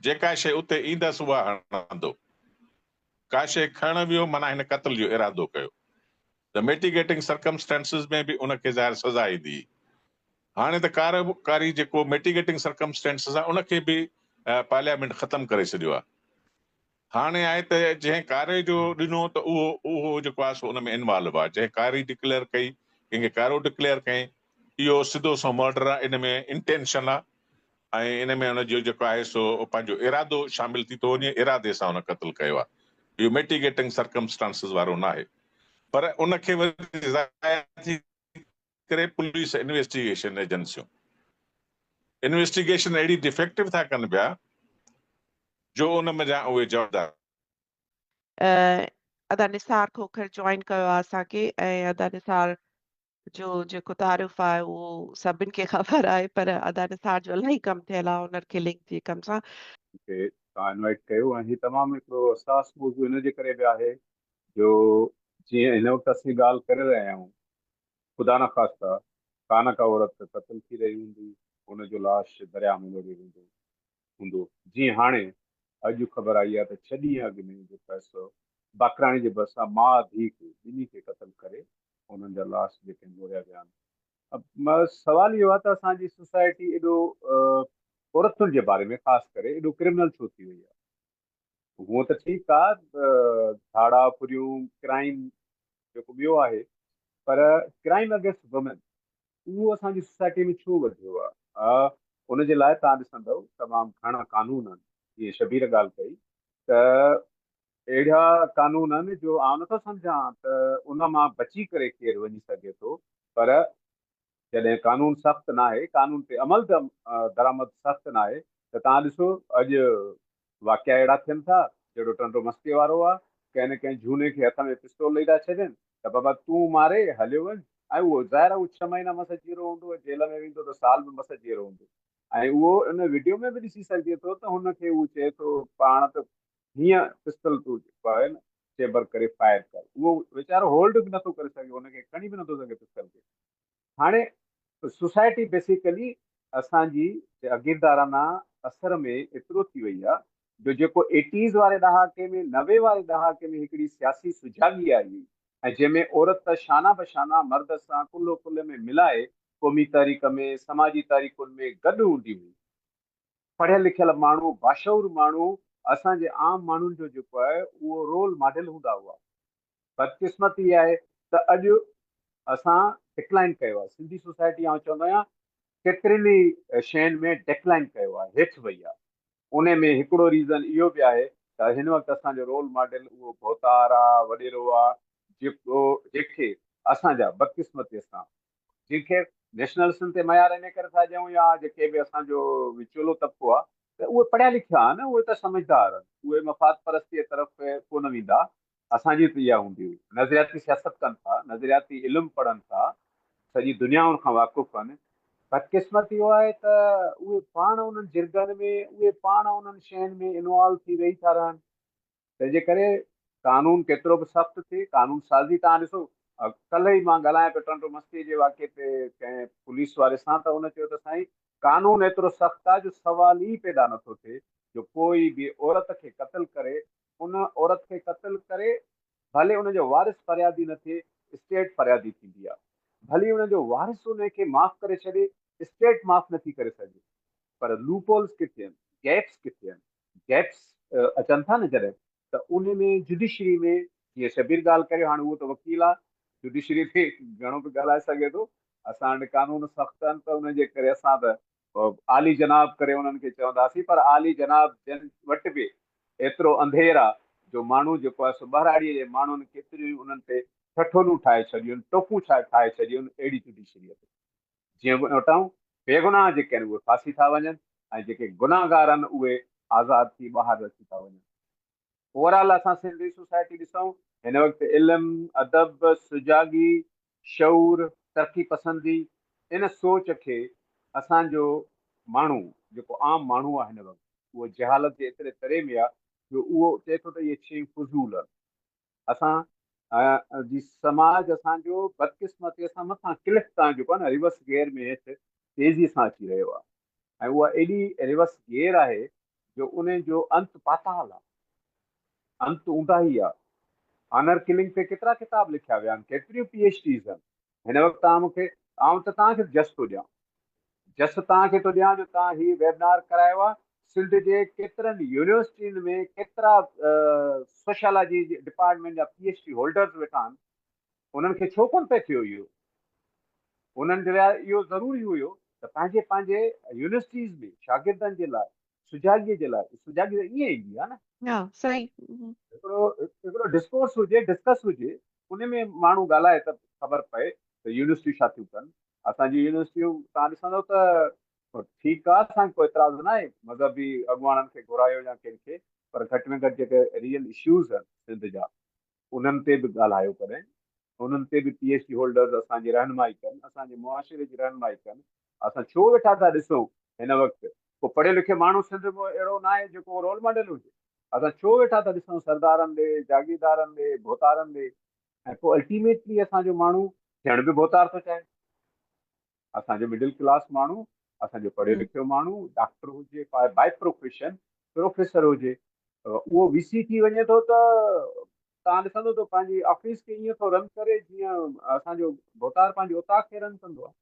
جيڪا شيء اتي ايندس اها هڻندو. ڪا شيء کڻڻ ويو معنيٰ هن قتل جو ارادو ڪيو. ته ميٽيگيٽنگ سرڪمسٽانسز ۾ به ان کي ظاهر سزا ايندي. هاڻي ته ڪارو ڪاري جيڪو ميٽيگيٽنگ سرڪمسٽانسز آهي ان کي به پارليامينٽ ختم ڪري ڇڏيو آهي. هاڻي آهي ته جنهن ڪاري جو ڏنو ته اهو اهو جيڪو آهي سو ان ۾ انوالو آهي جنهن ڪاري ڊڪليئر ڪئي ڪنهن کي ڪارو ڊڪليئر ڪئين اهو سڌو سنئون مرڊر آهي ان ۾ انٽينشن آهي ۽ ان ۾ ان جو جيڪو آهي سو پنهنجو ارادو شامل ٿي ٿو وڃي ارادي سان ان قتل ڪيو آهي اهو ميٽيگيٽنگ سرڪمسٽانسز وارو ناهي پر ان کي وري ضايع ٿي ڪري پوليس انويسٽيگيشن ايجنسيون انويسٽيگيشن اهڙي ڊفيڪٽو ٿا ڪن پيا جو ان منجهان اهي جوابدار. ادا نثار کوکر جوائن ڪيو آهي اسان کي ۽ ادا نثار جو جيڪو تعارف آهي اهو سڀن کي خبر آهي پر ادا نثار جو الاهي ڪم ٿيل آهي اونر ڪلنگ جي ڪم سان. کي توهان انوائيٽ ڪيو ۽ هي تمام هڪڙو حساس موضوع ان جي ڪري به آهي جو جيئن هن وقت اسين ڳالهه ڪري رهيا آهيون خدا نخواسته ڪا نه ڪا عورت قتل ٿي رهي هوندي، ان جو لاش درياهه ۾ لوڙهيو ويندو هوندو، جيئن هاڻي اڄ خبر آئي آهي ته ڇهه ڏينهن اڳ ۾ جيڪو آهي سو باقراڻي جي ڀرسان ماء ڌيء کي ٻنهي کي قتل ڪري انهن جا لاش جيڪي آهن لوڙهيا ويا آهن. سوال اهو آهي ته اسان جي سوسائٽي ايڏو عورتن جي باري ۾ خاص ڪري ايڏو ڪرمنل ڇو ٿي وئي آهي؟ هونء ته ٺيڪ آ ڌاڙا ڦريون ڪرائيم جيڪو ٻيو آهي پر ڪرائيم اگينسٽ وومين اهو اسان جي سوسائٽي ۾ ڇو وڌيو آ ان جي لاء توهان ڏسندؤ تمام گهڻا قانون آهن جيئن شبير ڳالهه ڪئي ته اهڙا قانون آهن جو آئون نٿو سمجهان ته ان مان بچي ڪري ڪير وڃي سگهي ٿو پر جڏهن قانون سخت ناهي، قانون تي عمل درآمد سخت ناهي ته توهان ڏسو اڄ واقعا اهڙا ٿين ٿا جهڙو ٽنڊو مستيء وارو آ، ڪنهن نه ڪنهن جهوني کي هٿ ۾ پستول ڏئي ٿا ڇڏين ته بابا تون ماري هليو وڃ ۽ اهو ظاهر آ اهو ڇهه مهينا مس جيئرو هوندو ۽ جيل ۾ ويندو ته سال به مس جيئرو هوندو ۽ اهو ان وڊيو ۾ به ڏسي سگهجي ٿو ته هن کي هو چئي ٿو پاڻ ته هيئن پستول تون جيڪو آهي نه چيمبر ڪري فائر ڪر اهو ويچارو هولڊ به نٿو ڪري سگهي ان کي کڻي به نٿو سگهي پستل کي هاڻي سوسائٽي بيسيڪلي اسان جي اگيردارانه اثر ۾ ايترو ٿي وئي آ جو جيڪو ايٽيز واري ڏهاڪي ۾ 90 واري ڏهاڪي ۾ هڪڙي سياسي سجاڳي آئي هئي ۽ جنهن ۾ عورت شانه بشانه مرد سان ڪلهو ڪلهي ۾ ملائي قومي تحريڪ ۾ سماجي تحريڪن ۾ گڏ هوندي هئي پڙهيل لکيل ماڻهو، باشعور ماڻهو اسان جي عام ماڻهن جو جيڪو آهي اهو رول ماڊل هوندا هئا. بدقسمتي اها آهي ته اڄ اسان ڊڪلائن ڪيو آهي. سنڌي سوسائٽي آئون چوندو آهيان ڪيترين ئي شين ۾ ڊڪلائن ڪيو آهي، هيٺ وئي آهي. انهي ۾ هڪڙو ريزن اهو به آهي ته هن وقت اسان جو رول ماڊل اهو ڀوتار آ، وڏيرو آ جيڪو جنهن کي اسان جا بدقسمتي سان جن کي نيشنلسٽن تي ميار انهي ڪري ٿا ڏيون يا جيڪي به اسان جو وچولو طبقو آهي ته اهي پڙهيا لکيا آهن اهي ته سمجهدار آهن اهي مفاد پرستيء طرف ڪونه ويندا اسان جي ته اها هوندي هئي نظرياتي سياست ڪن ٿا نظرياتي علم پڙهن ٿا سڄي دنيا ان کان واقف آهن بدقسمتي اهو آهي ته اهي پاڻ انهن جرڳن ۾ اهي پاڻ انهن شين ۾ انوالو ٿي ويهي ٿا رهن تنهن جي ڪري قانون ڪيترو به سخت ٿئي، قانون سازي توهان ڏسو ڪلهه ئي مان ڳالهايان پيو ٽنڊو مستيء جي واقعي تي ڪنهن پوليس واري سان ته ان چيو ته سائين قانون ايترو سخت آهي جو سوال ئي پيدا نٿو ٿئي جو ڪوئي به عورت کي قتل ڪري ان عورت کي قتل ڪري ڀلي ان جو وارث فريادي نه ٿئي اسٽيٽ فريادي ٿيندي آهي ڀلي ان جو وارث ان کي معاف ڪري ڇڏي اسٽيٽ معاف نٿي ڪري سگهي پر لوپ هولز ڪٿي آهن گيپس ڪٿي آهن گيپس اچن ٿا نه جڏهن ته ان ۾ جڊيشري ۾ جيئن شبير ڳالهه ڪريو هاڻي اهو ته وڪيل آهي جڊيشري تي گهڻو به ڳالهائي سگهي ٿو. اسان وٽ قانون سخت آهن ته ان جي ڪري اسان ته عالي جناب ڪري انهن کي چونداسين پر عالي جناب جن وٽ به ايترو انڌير آ جو ماڻهو جيڪو آهي سو ٻهراڙيء جي ماڻهن ڪيتريون ئي انهن تي ٺٺولون ٺاهي ڇڏيون آهن، ٽوڪون ٺاهي ڇڏيون آهن اهڙي جڊيشريء تي جيئن وٽائون بيگناهه جيڪي آهن اهي ڦاسي ٿا وڃن ۽ جيڪي گناهگار آهن اهي آزاد ٿي ٻاهر اچي ٿا وڃن. اوور آل اسان سنڌي سوسائٽي ڏسون هن وقت علم، ادب، سجاڳي، شعور، ترقي پسندي ان سوچ کي اسان جو ماڻهو جيڪو عام ماڻهو آهي هن وقت اهو جهالت جي ايتري تري ۾ آهي جو اهو چئي ٿو ته اهي شيون فضول آهن. اسان جي سماج اسان جو بدقسمتي سان مٿان ڪلف تان جيڪو آهي نه ريورس گيئر ۾ هيٺ تيزي سان اچي رهيو آهي ۽ اها ايڏي ريورس گيئر آهي جو ان جو انت پاتال آهي، انت اونداهي آهي. آنر ڪلنگ تي ڪيترا ڪتاب لکيا ويا آهن، ڪيتريون پي ايڇ ڊيز آهن. هن وقت توهان مون کي، آئون ته توهان کي جس ٿو ڏيان، جس توهان کي ٿو ڏيان جو توهان هي ويبنار ڪرايو آهي. سنڌ جي ڪيترن يونيورسٽين ۾ ڪيترا سوشيالاجي ڊپارٽمينٽ جا پي ايڇ ڊي هولڊرز ويٺا آهن، انهن کي ڇو ڪونه پئي ٿيو اهو؟ انهن جي لاء اهو ضروري هيو ته پنهنجي پنهنجي يونيورسٽيز ۾ شاگردن جي لاء سجاڳيء جي لاء، سجاڳي ته ائين ايندي آهي نه. ها صحيح. هڪڙو ڊسڪورس هجي، ڊسڪس هجي، ان ۾ ماڻهو ڳالهائي ته خبر پئي ته يونيورسٽيون ڇا ٿيون ڪن. اسان جون يونيورسٽيون توهان ڏسندؤ ته ٺيڪ آهي اسان کي ڪو اعتراض ناهي مذهبي اڳواڻن کي گهرايو يا ڪنهن کي پر گهٽ ۾ گهٽ جيڪي ريئل اشوز آهن سنڌ جا انهن تي به ڳالهايو ڪڏهن انهن تي به پي ايڇ ڊي هولڊرز اسان جي رهنمائي ڪن اسان جي معاشري جي رهنمائي ڪن اسان ڇو ويٺا ٿا ڏسون هن وقت ڪو پڙهيو لکيو ماڻهو سنڌ ۾ اهڙو ناهي جيڪو رول ماڊل هجي اسان ڇو ويٺا ٿا ڏسون سردارن ڏي جاگيردارن ڏي ڀوتارن ڏي ۽ پوء الٽيميٽلي اسان جو ماڻهو ٿيڻ به ڀوتار ٿو چاهي اسان جو مڊل ڪلاس ماڻهو، اسان جو پڙهيو لکيو ماڻهو، ڊاڪٽر هجي باء پروفيشن، پروفيسر هجي، اهو وي سي ٿي وڃي ٿو ته توهان ڏسندو ته پنهنجي آفيس کي ائين ٿو رن ڪري جيئن اسان جو ڀوتار پنهنجي اوطاق کي رن ڪندو آهي.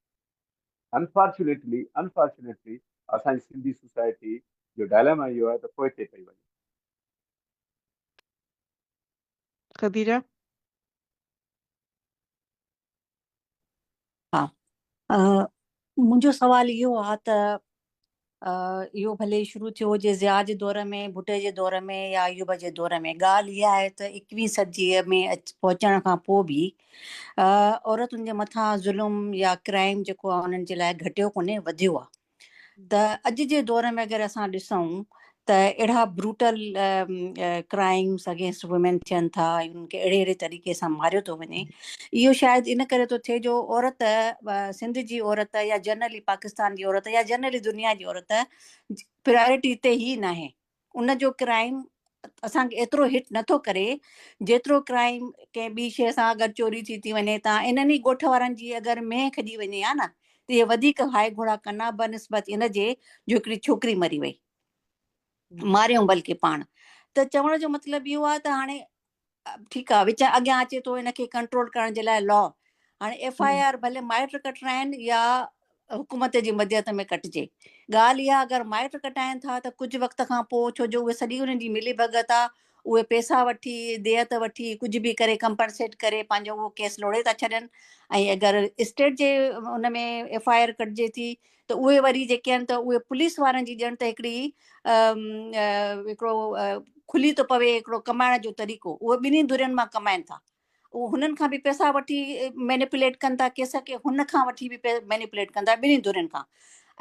انفارچونيٽلي انفارچونيٽلي اسان جي سنڌي سوسائٽي جو ڊائليما اهو آهي ته پوئتي پئي وڃي. خديجه. ها منهنجو سوال اهو آ ته اهو ڀلي شروع ٿيو هجي ضياء جي دور ۾ ڀٽي جي دور ۾ يا ايوب جي دور ۾ ڳالهه اها آهي ته ايڪويهين صديء ۾ پهچڻ کان پوء به عورتن جي مٿان ظلم يا ڪرائم جيڪو آهي انهن جي لاء گهٽيو ڪونهي وڌيو آهي ته اڄ جي دور ۾ اگر اسان ڏسون ته اهڙا بروٽل ڪرائمس اگينسٽ وومين ٿين ٿا ۽ انهن کي اهڙي اهڙي طريقي سان ماريو ٿو وڃي اهو شايد ان ڪري ٿو ٿئي جو عورت سنڌ جي عورت يا جنرلي پاڪستان جي عورت يا جنرلي دنيا جي عورت پرائرٽي تي ئي ناهي ان جو ڪرائم اسان کي ايترو هٽ نٿو ڪري جيترو ڪرائم ڪنهن ٻي شيء سان اگر چوري ٿي ٿي وڃي ته انهن ئي ڳوٺ وارن جي اگر مينهن کڄي وڃي ها نه ته اهي وڌيڪ هاء گهوڙا ڪن ها بنسبت ان جي جو هڪڙي ڇوڪري مري وئي ماريون بلڪه پاڻ ته چوڻ جو مطلب اهو آهي ته هاڻي ٺيڪ آ وچ اڳيان اچي ٿو ان کي ڪنٽرول ڪرڻ جي لاء لا هاڻي ايف I R ڀلي مائٽ ڪٽرائن يا حڪومت جي مديت ۾ ڪٽجي ڳالهه اها اگر مائٽ ڪٽائن ٿا ته ڪجهه وقت کان پوء ڇو جو اهي سڄي انهن جي ملي ڀڳت آ اهي پيسا وٺي ديت وٺي ڪجهه به ڪري ڪمپنسيٽ ڪري پنهنجو اهو ڪيس لوڙي ٿا ڇڏن ۽ اگر اسٽيٽ جي ان ۾ ايف I R ڪٽجي ٿي ته اهي وري جيڪي آهن ته اهي پوليس وارن جي ڄڻ ته هڪڙي هڪڙو کلي ٿو پوي هڪڙو ڪمائڻ جو طريقو اهي ٻنهي ڌرين مان ڪمائن ٿا اهو هنن کان به پئسا وٺي مينيپوليٽ ڪن ٿا ڪيس کي هن کان وٺي به مينيپوليٽ ڪن ٿا ٻنهي ڌرين کان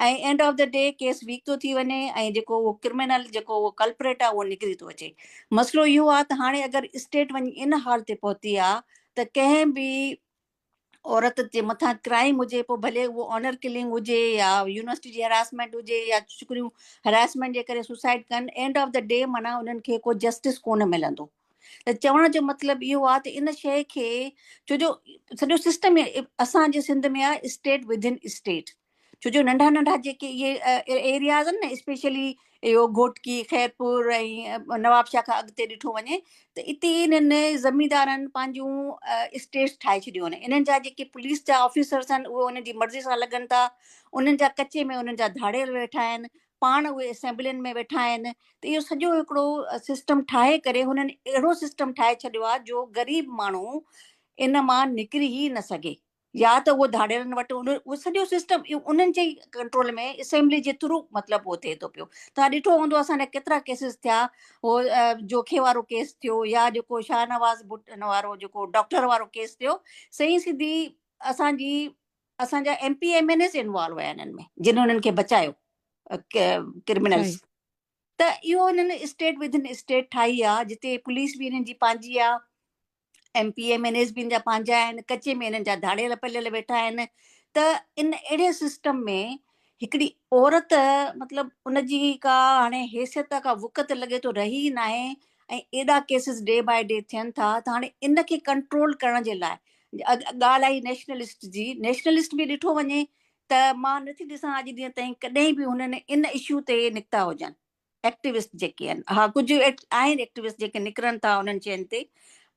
۽ end of the day case weak ٿو ٿي وڃي ۽ جيڪو اهو ڪرمنل جيڪو اهو ڪلپريٽ آهي اهو نڪري ٿو اچي مسئلو اهو آهي ته هاڻي اگر اسٽيٽ وڃي ان حال تي پهتي آهي ته ڪنهن به عورت جي مٿان ڪرائم هجي پوء ڀلي اهو آنر ڪلنگ هجي يا يونيورسٽي جي هراسمينٽ هجي يا ڇوڪريون هراسمينٽ جي ڪري سوسائيڊ ڪن اينڊ آف the D معنيٰ انهن کي ڪو جسٽس ڪونه ملندو ته چوڻ جو مطلب اهو آهي ته ان شيء کي ڇو جو سڄو سسٽم اسان جي سنڌ ۾ آهي اسٽيٽ ود ان اسٽيٽ ڇو جو ننڍا ننڍا جيڪي اهي ايرياز آهن نه اسپيشلي اهو گهوٽڪي خيرپور ۽ نوابشاهه کان اڳتي ڏٺو وڃي ته اتي انهن زميندارن پنهنجون اسٽيٽس ٺاهي ڇڏيون آهن انهن جا جيڪي پوليس جا آفيسرس آهن اهي انهن جي مرضي سان لڳن ٿا انهن جا ڪچي ۾ انهن جا ڌاڙيل ويٺا آهن پاڻ اهي اسيمبلين ۾ ويٺا آهن ته اهو سڄو هڪڙو سسٽم ٺاهي ڪري هنن اهڙو سسٽم ٺاهي ڇڏيو آهي جو غريب ماڻهو ان مان نڪري ئي نه سگهي يا ته اهو ڌاڙيلن وٽ اهو سڄو سسٽم انهن جي ڪنٽرول ۾ اسيمبلي جي ٿرو مطلب اهو ٿئي ٿو پيو. توهان ڏٺو هوندو اسان جا ڪيترا ڪيسز ٿيا، هو جوکي وارو ڪيس ٿيو يا جيڪو شاهنواز ڀٽ وارو جيڪو ڊاڪٽر وارو ڪيس ٿيو، سئي سڌي اسان جي اسان جا M P M N As involve هيا انهن ۾ جن انهن کي بچايو ڪرمنلز. ته اهو انهن اسٽيٽ ود ان اسٽيٽ ٺاهي آ جتي پوليس به انهن جي پنهنجي آ، M P M N As به انهن جا پنهنجا آهن، ڪچي ۾ انهن جا ڌاڙيل پليل ويٺا آهن. ته ان اهڙي سسٽم ۾ هڪڙي عورت مطلب ان جي ڪا هاڻي حيثيت ڪا وقت لڳي ٿو رهي ئي ناهي ۽ ايڏا ڪيسز ڊي باء ڊي ٿين ٿا ته هاڻي ان کي ڪنٽرول ڪرڻ جي لاء ڳالهه آئي نيشنلسٽ جي، نيشنلسٽ به ڏٺو وڃي ته مان نٿي ڏسان اڄ ڏينهن تائين ڪڏهن به هنن ان اشو تي نڪتا هجن. ايڪٽيوسٽ جيڪي آهن، ها ڪجهه آهن ايڪٽيوسٽ جيڪي نڪرن ٿا انهن شين تي،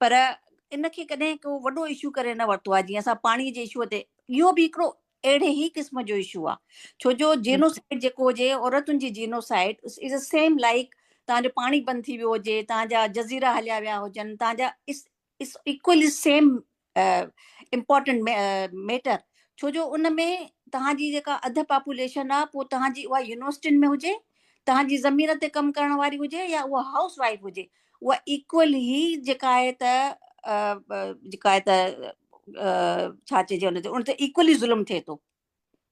پر ان کي ڪڏهن ڪو وڏو اشو ڪري نه ورتو آهي. جيئن اسان پاڻي جي اشو تي، اهو به هڪڙو اهڙي ئي قسم جو اشو آهي، ڇو جو جينوسائيڊ جيڪو هجي، عورتن جي جينوسائيڊ از سيم لائيڪ توهان جو پاڻي بند ٿي ويو هجي، توهان جا جزيرا هليا ويا هجن، توهان جا is equally same important matter, ڇو جو ان ۾ توهان جي جيڪا اڌ پاپوليشن آ، پوء توهان جي اها يونيورسٽين ۾ هجي، توهان جي زمين تي ڪم ڪرڻ واري هجي يا اها هائوس وائيف هجي، اها ايڪول ئي جيڪا آهي ته جيڪا آهي ته ڇا چئجي ان تي، ان تي ايڪولي ظلم ٿئي ٿو.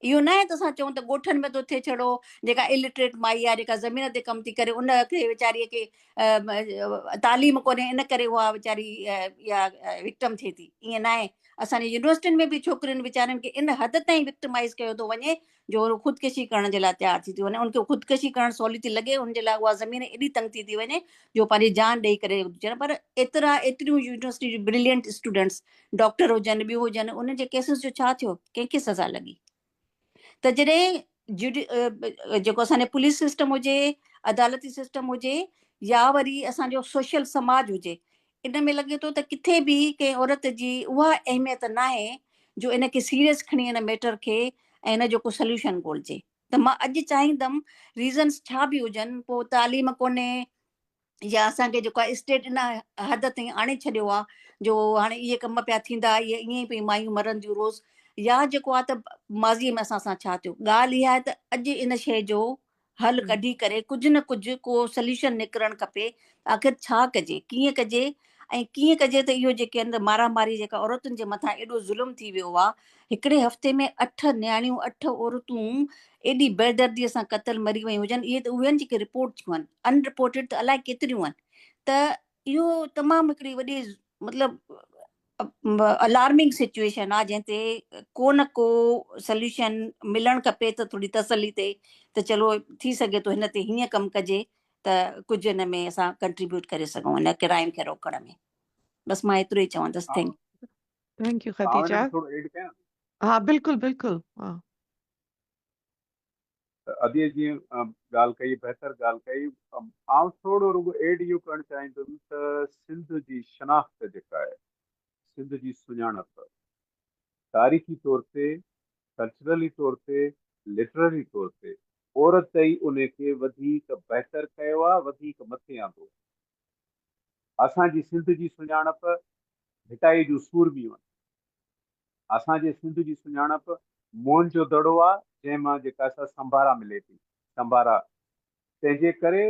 اهو ناهي ته اسان چئون ته ڳوٺن ۾ ٿو ٿئي ڇڙو جيڪا الٽريٽ مائي آهي جيڪا زمين تي ڪم ٿي ڪري ان کي ويچاري کي تعليم ڪونهي ان ڪري اها ويچاري اها وڪٽم ٿئي ٿي، ائين ناهي. اسان جي يونيورسٽين ۾ به ڇوڪرين ويچارين کي ان حد تائين وڪٽمائز ڪيو ٿو وڃي جو خودڪشي ڪرڻ جي لاء تيار ٿي ٿي وڃي، ان کي خودڪشي ڪرڻ سولي ٿي لڳي، ان جي لاء اها زمين ايڏي تنگ ٿي ٿي وڃي جو پنهنجي جان ڏئي ڪري. پر ايترا ايتريون يونيورسٽي جون برلينٽ اسٽوڊنٽس ڊاڪٽر هجن ٻيون هجن انهن جي ڪيسز جو ڇا ٿيو، ڪنهن کي سزا لڳي؟ ته جڏهن جيڪو اسان جو پوليس سسٽم هجي، عدالتي سسٽم هجي يا وري اسان جو سوشل سماج هجي، ان ۾ لڳي ٿو ته ڪٿي به ڪنهن عورت جي اها اهميت ناهي جو ان کي سيريس کڻي ان ميٽر کي ۽ ان جو ڪو سليوشن ڳولجي. ته مان اڄ چاهيندم ريزنس ڇا به هجن، پوء تعليم ڪونهي يا اسان کي جيڪو آهي اسٽيٽ ان حد تائين آڻي ڇڏيو آهي جو هاڻي اهي ڪم پيا ٿيندا، اهي ائين ئي پئي مايون مرنديون روز، يا جيڪو آهي ته ماضيء ۾ اسان سان ڇا ٿيو. ڳالهه اها آهي ته اڄ ان شيء جو حل ڪڍي ڪري ڪجهه نه ڪجهه ڪو سليوشن نڪرڻ کپي. آخر ڇا ڪجي، ڪيئن ڪجي ۽ ڪيئن ڪجي ته اهو جيڪي آهن مارا ماري جيڪا عورتن جي مٿان ايڏو ظلم ٿي ويو آهي، هڪڙي هفتي ۾ 8 نياڻيون، 8 عورتون ايڏي بيدرديء سان قتل مري ويون هجن، اهي ته اهي آهن جيڪي رپورٽ ٿيون آهن، ان رپورٽيڊ ته الائي ڪيتريون آهن. ته اهو تمام هڪڙي وڏي مطلب الارمنگ سچويشن آهي جنهن تي ڪو نه ڪو سليوشن ملڻ کپي ته ٿوري تسلي ٿئي ته چلو ٿي سگهي ٿو هن تي هيئن ڪم ڪجي ته ڪجهه هن ۾ اسان ڪنٽريبيوٽ ڪري سگهون هن ڪرائم کي روڪڻ ۾. بس مان ايترو ئي چوندس. Thank you. Thank you Khadija. ٿورو ايڊ ڪيان؟ ها بلڪل بلڪل. ها ته اديء جيئن ڳالهه ڪئي بهتر ڳالهه ڪئي. آئون ٿورو رڳو ايڊ اهو ڪرڻ چاهيندم ته سنڌ جي شناخت جيڪا آهي، سنڌ جي سڃاڻپ تاريخي طور تي، ڪلچرلي طور تي، لٽرري طور تي عورت ئي ان کي وڌيڪ بهتر ڪيو آهي، وڌيڪ مٿي آندو آهي. اسان جي سنڌ جي سڃاڻپ ڀٽائي جون سورميون آهن. اسان جي سنڌ جي سڃاڻپ موهن جو دڙو آ جنهن مان جيڪا سا سمبارا ملي ٿي، سمبارا، تنهن جي ڪري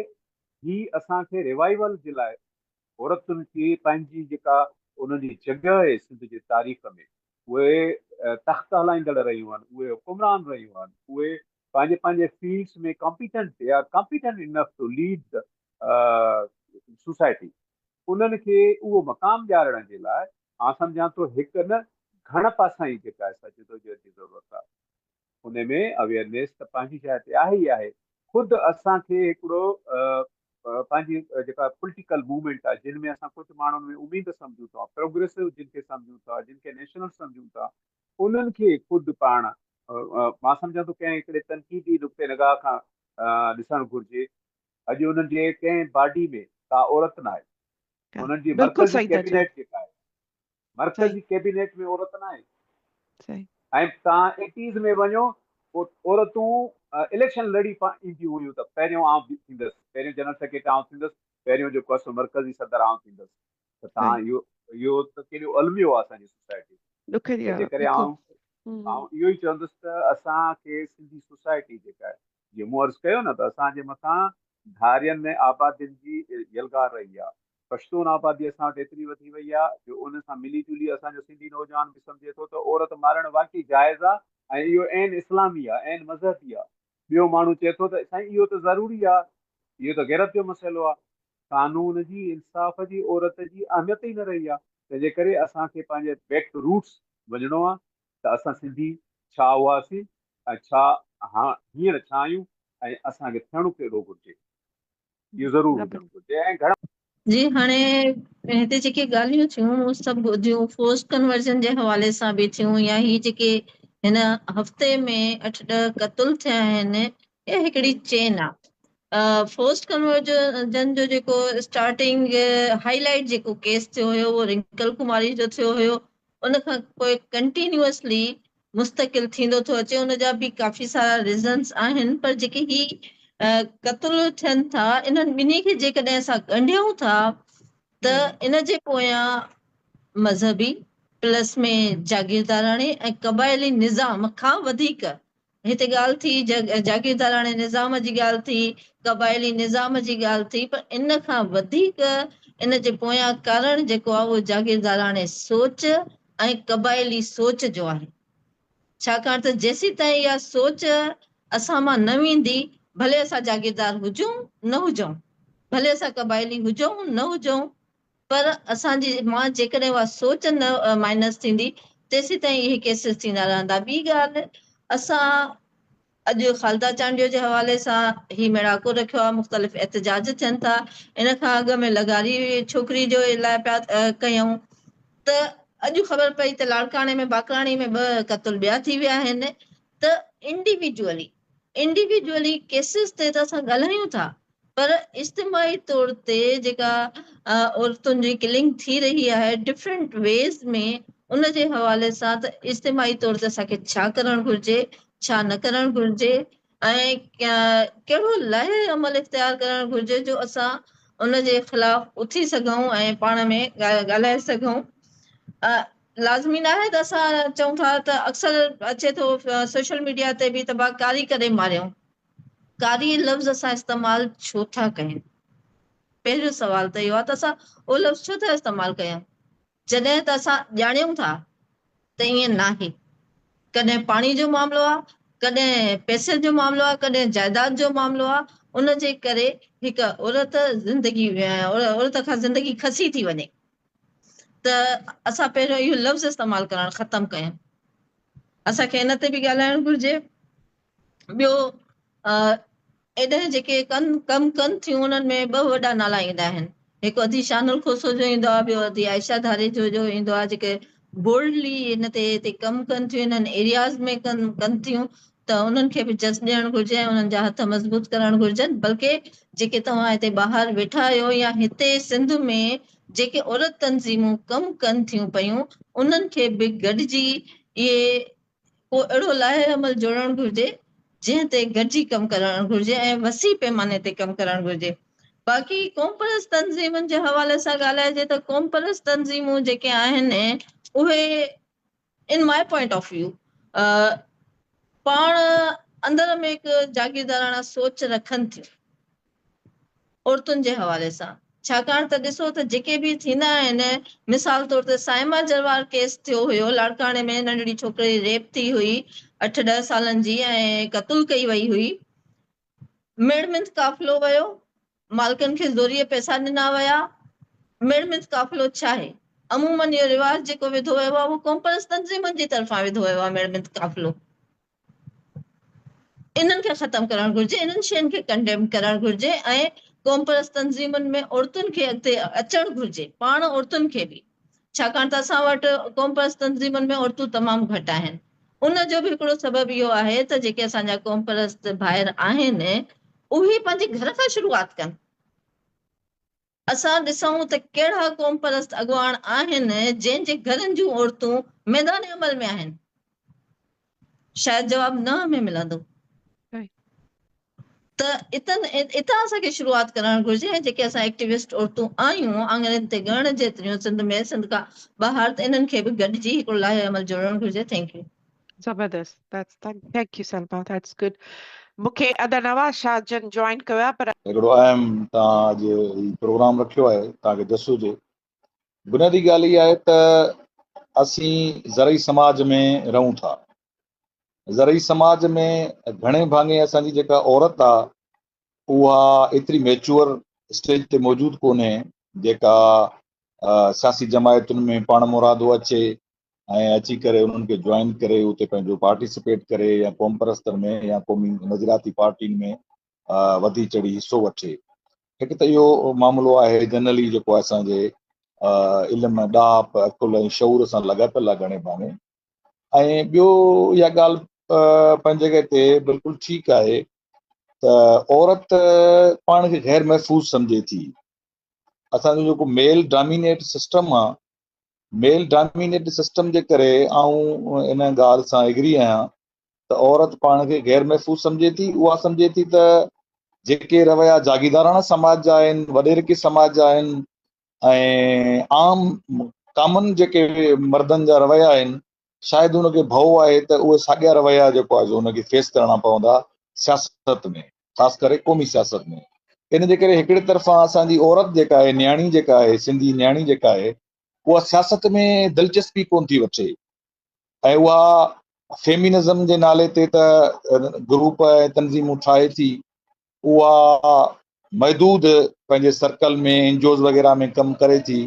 هي اسان کي ريوائيول جي لاء عورتن کي پنهنجي جيڪا انهن جي جڳهه آهي سنڌ جي تاريخ ۾ اهي تخت هلائيندڙ رهيون آهن، اهي حڪمران رهيون آهن، اهي پنهنجي پنهنجي fields ۾ competent they are competent enough to lead the society انهن کي اهو مقام ڏيارڻ جي لاء آئون سمجهان ٿو هڪ نه گهڻ پاسائين جيڪا آهي سا جدوجهد جي ضرورت آهي. ان ۾ اويئرنيس ته پنهنجي جاء تي آهي ئي آهي. خود اسان کي هڪڙو پنهنجي جيڪا پوليٽيڪل موومينٽ آهي جن ۾ اسان ڪجهه ماڻهن ۾ اميد سمجهون ٿا، پروگريسو جن کي سمجهون ٿا، جن کي نيشنل سمجهون ٿا، انهن کي خود پاڻ مان سمجهان ٿو ڪنهن هڪڙي تنقيدي نقطي نگاهه کان ڏسڻ گهرجي. اڄ انهن جي ڪنهن باڊي ۾ ڪا عورت ناهي. انهن جي مرڪزي ڪيبينيٽ جيڪا آهي مرڪزي ڪيبينيٽ ۾ عورت ناهي. ۽ توهان ايٽيز ۾ وڃو عورتون اليڪشن لڙي اينديون هيون ته پهريون آئون ٿيندس، پهريون جنرل سيڪريٽري آئون ٿيندس، پهريون جيڪو آهي سو مرڪزي صدر آئون ٿيندس. ته تان اهو اهو ته ڪيڏو الميو آهي اسان جي سوسائٽي ڏک جي تنهن جي ڪري آئون آئون اهو ئي چوندس ته اسان کي سنڌي سوسائٽي جيڪا آهي جيئن مون عرض ڪيو نه ته اسان جي مٿان ڌارين ۽ آبادين جي يلغار رهي آهي. پشتون آبادي اسان وٽ ايتري وڌي وئي آهي جو ان سان ملي جلي اسان جو سنڌي نوجوان به سمجهي ٿو ته عورت مارڻ واقعي جائز آهي ۽ اهو عين اسلامي آهي، عين مذهبي آهي. ٻيو ماڻهو چئي ٿو ته سائين اهو ته ضروري آهي، اهو ته غيرت جو مسئلو آهي. قانون جي، انصاف جي، عورت جي اهميت ئي نه رهي آهي. تنهن جي ڪري اسان کي پنهنجي بيڪ ٽو روٽس وڃڻو آهي ته اسان سنڌي ڇا هئاسين ۽ ڇا هينئر ڇا آهيون ۽ اسان کي ٿيڻو ڪهڙو گهرجي، اهو ضرور هجڻ گهرجي ۽ گهڻا. جي هاڻي هتي جيڪي ڳالهيون ٿيون اهي سڀ ٻڌيون فورس ڪنورجن جي حوالي سان به ٿيون يا هي جيڪي هن هفتي ۾ اٺ ڏهه قتل ٿيا آهن اها هڪڙي چين آ فورس ڪنورجن جو جيڪو اسٽارٽنگ هائي لائيٽ جيڪو ڪيس ٿيو هيو اهو رنڪل ڪماري جو ٿيو هيو ان کان پوء ڪنٽينيوسلي مستقل ٿيندو ٿو اچي ان جا به ڪافي سارا ريزنس آهن پر جيڪي هي قتل ٿين ٿا انهن ٻنهي کي جيڪڏهن اسان ڳنڍيون ٿا ته ان جي پويان مذهبي پلس ۾ جاگيرداراڻي ۽ قبائلي نظام کان وڌيڪ هتي ڳالهه ٿي جاگيرداراڻي نظام جي ڳالهه ٿي، قبائلي نظام جي ڳالهه ٿي پر ان کان وڌيڪ ان جي پويان ڪارڻ جيڪو آهي اهو جاگيرداراڻي سوچ ۽ قبائلي سوچ جو آهي. ڇاڪاڻ ته جيسيتائين اها سوچ اسان مان نه ويندي ڀلي اسان جاگيردار هجون نه هجون، ڀلي اسان قبائلي هجون نه هجون پر اسان جي مان جيڪڏهن اها سوچ نه مائنس ٿيندي تيسيتائين اهي ڪيسز ٿيندا رهندا. ٻي ڳالهه اسان اڄ خالده چانڊيو جي حوالي سان هي ميڙاڪو رکيو آهي مختلف احتجاج ٿين ٿا ان کان اڳ ۾ لغاري ڇوڪري جو لاء پيا ڪيون ته اڄ خبر پئي ته لاڙڪاڻي ۾ باقراڻي ۾ ٻه قتل ٻيا ٿي ويا آهن ته انڊيويجوئلي انڊيويجوئلي ڪيسز تي ته اسان ڳالهايون ٿا پر اجتماعي طور تي جيڪا عورتن جي ڪلنگ ٿي رهي آهي ڊفرنٽ ويز ۾ ان جي حوالي سان ته اجتماعي طور تي اسان کي ڇا ڪرڻ گهرجي ڇا نه ڪرڻ گهرجي ۽ ڪهڙو لائحه عمل اختيار ڪرڻ گهرجي جو اسان ان جي خلاف اٿي سگهون ۽ پاڻ ۾ ڳالهائي سگهون لازمي ناهي ته اسان چئون ٿا ته اڪثر اچي ٿو سوشل ميڊيا تي به ته با ڪاري ڪري ماريائون. ڪاري لفظ اسان استعمال ڇو ٿا ڪيون؟ پهريون سوال ته اهو آهي ته اسان اهو لفظ ڇو ٿا استعمال ڪيون؟ جڏهن ته اسان ڄاڻيون ٿا ته ائين ناهي. ڪڏهن پاڻي جو معاملو آهي، ڪڏهن پئسي جو معاملو آهي، ڪڏهن جائيداد جو معاملو آهي، ان جي ڪري هڪ عورت زندگي عورت کان زندگي کسي ٿي وڃي. ته اسان پهريون اهو لفظ استعمال ڪرڻ ختم ڪيون. اسان کي ان تي به ڳالهائڻ گهرجي. ٻيو ايڏهن جيڪي ڪن ڪم ڪن ٿيون انهن ۾ ٻه وڏا نالا ايندا آهن. هڪ ادي شانل کوسو جو ايندو آهي ٻيو ادي عائشه ڌاريجو جو ايندو آهي جيڪي بولڊلي ان تي تي ڪم ڪن ٿيون انهن ايرياز ۾ ڪن ڪن ٿيون ته انهن کي به جس ڏيڻ گهرجي ۽ انهن جا هٿ مضبوط ڪرڻ گهرجن بلڪه جيڪي توهان هتي ٻاهر ويٺا آهيو يا هتي سنڌ ۾ جيڪي عورت تنظيمون ڪم ڪن ٿيون پيون انهن کي به گڏجي اهي ڪو اهڙو لائحه عمل جوڙڻ گهرجي جنهن تي گڏجي ڪم ڪرڻ گهرجي ۽ وسيع پيماني تي ڪم ڪرڻ گهرجي باقي قومپرست تنظيمن جي حوالي سان ڳالهائجي ته قومپرست تنظيمون جيڪي آهن اهي in my point of view پاڻ اندر ۾ هڪ جاگيرداراڻا سوچ رکن ٿيون عورتن جي حوالي سان ڇاڪاڻ ته ڏسو ته جيڪي به ٿيندا آهن مثال طور تي صائمه جروار ڪيس ٿيو هيو لاڙڪاڻي ۾ ننڍڙي ڇوڪري ريپ ٿي هئي اٺ ڏهه سالن جي ۽ قتل ڪئي وئي هئي ميڙ منٿ قافلو ويو، مالڪن کي زوريء پئسا ڏنا ويا. ميڙ منٿ قافلو ڇاهي؟ عموماً اهو رواج جيڪو وڌو ويو آهي، اهو قومپرست تنظيمن جي طرفان وڌو ويو آهي ميڙ منٿ قافلو. انهن کي ختم ڪرڻ گهرجي، انهن شين کي ڪنڊيم ڪرڻ گهرجي ۽ قومپرست تنظيمن ۾ عورتن کي اڳتي اچڻ گهرجي، پاڻ عورتن کي به. ڇاڪاڻ ته اسان وٽ قومپرست تنظيمن ۾ عورتون تمام گهٽ آهن. ان جو به هڪڙو سبب اهو آهي ته جيڪي اسان جا قومپرست ڀائر آهن اهي پنهنجي گهر کان شروعات ڪن. اسان ڏسون ته ڪهڙا قومپرست اڳواڻ آهن جنهن جي گهرن جون عورتون ميدان عمل ۾ آهن. شايد جواب نه ۾ ملندو. ته اتن اتان اسان کي شروعات ڪرڻ گهرجي ۽ جيڪي اسان ايڪٽيوسٽ عورتون آهيون آڱرين تي ڳڻڻ جيتريون سنڌ ۾ سنڌ کان ٻاهر ته انهن کي به گڏجي هڪڙو لائحه عمل جوڙڻ گهرجي thank you. زبردست that's thank you Salma that's good مون کي ادا نواز شاھ جن جوائن ڪيو آهي پر. هڪڙو اهم توهان اڄ هي پروگرام رکيو آهي توهان کي جس هجي بنيادي ڳالهه اها آهي ته اسين زرعي سماج ۾ رهون ٿا زرعي سماج ۾ گهڻي ڀاڱي اسان جي جيڪا عورت آ اها ايتري ميچوئر اسٽيج تي موجود ڪونهي جيڪا سياسي جماعتن ۾ پاڻ مرادو اچي ۽ اچي ڪري انهن کي جوائن ڪري اتي پنهنجو پارٽيسپيٽ ڪري يا قوم پرستن ۾ يا قومي نظرياتي پارٽين ۾ وڌي چڙهي حصو وٺي هڪ ته اهو معاملو آهي جنرلي جيڪو اسان جي علم ڏاهپ عقل ۽ شعور سان لاڳاپيل آهي گهڻي ڀاڱي ۽ ٻيو اها ڳالهه پنهنجي جڳهه تي بلڪل ٺيڪ آهي ته عورت پاڻ کي غير محفوظ سمجهي ٿي اسان جو جيڪو ميل ڊامينيٽ سسٽم آ ميل ڊامينيٽ سسٽم جي ڪري آئون ان ڳالهه سان ايگري آهيان ته عورت پاڻ کي غير محفوظ سمجهي ٿي اها سمجهي ٿي ته جيڪي رويا جاگيرداراڻا سماج جا آهن وڏيرڪي سماج جا آهن ۽ عام ڪامن جيڪي مردن جا رويا آهن شايد ان کي ڀؤ آهي ته اهي ساڳيا رويا جيڪو آهي ان کي فيس ڪرڻا پوندا سياست ۾ خاص ڪري قومي سياست ۾ ان جي ڪري هڪڙي طرفان اسان جي عورت جيڪا آهي نياڻي جيڪا آهي سنڌي نياڻي جيڪا آهي اها سياست ۾ دلچسپي ڪون ٿي وٺي ۽ اها فيمينزم جي نالي تي ته گروپ ۽ تنظيمون ٺاهي ٿي اها محدود پنهنجي سرڪل ۾ اين جي اوز وغيره ۾ ڪم ڪري ٿي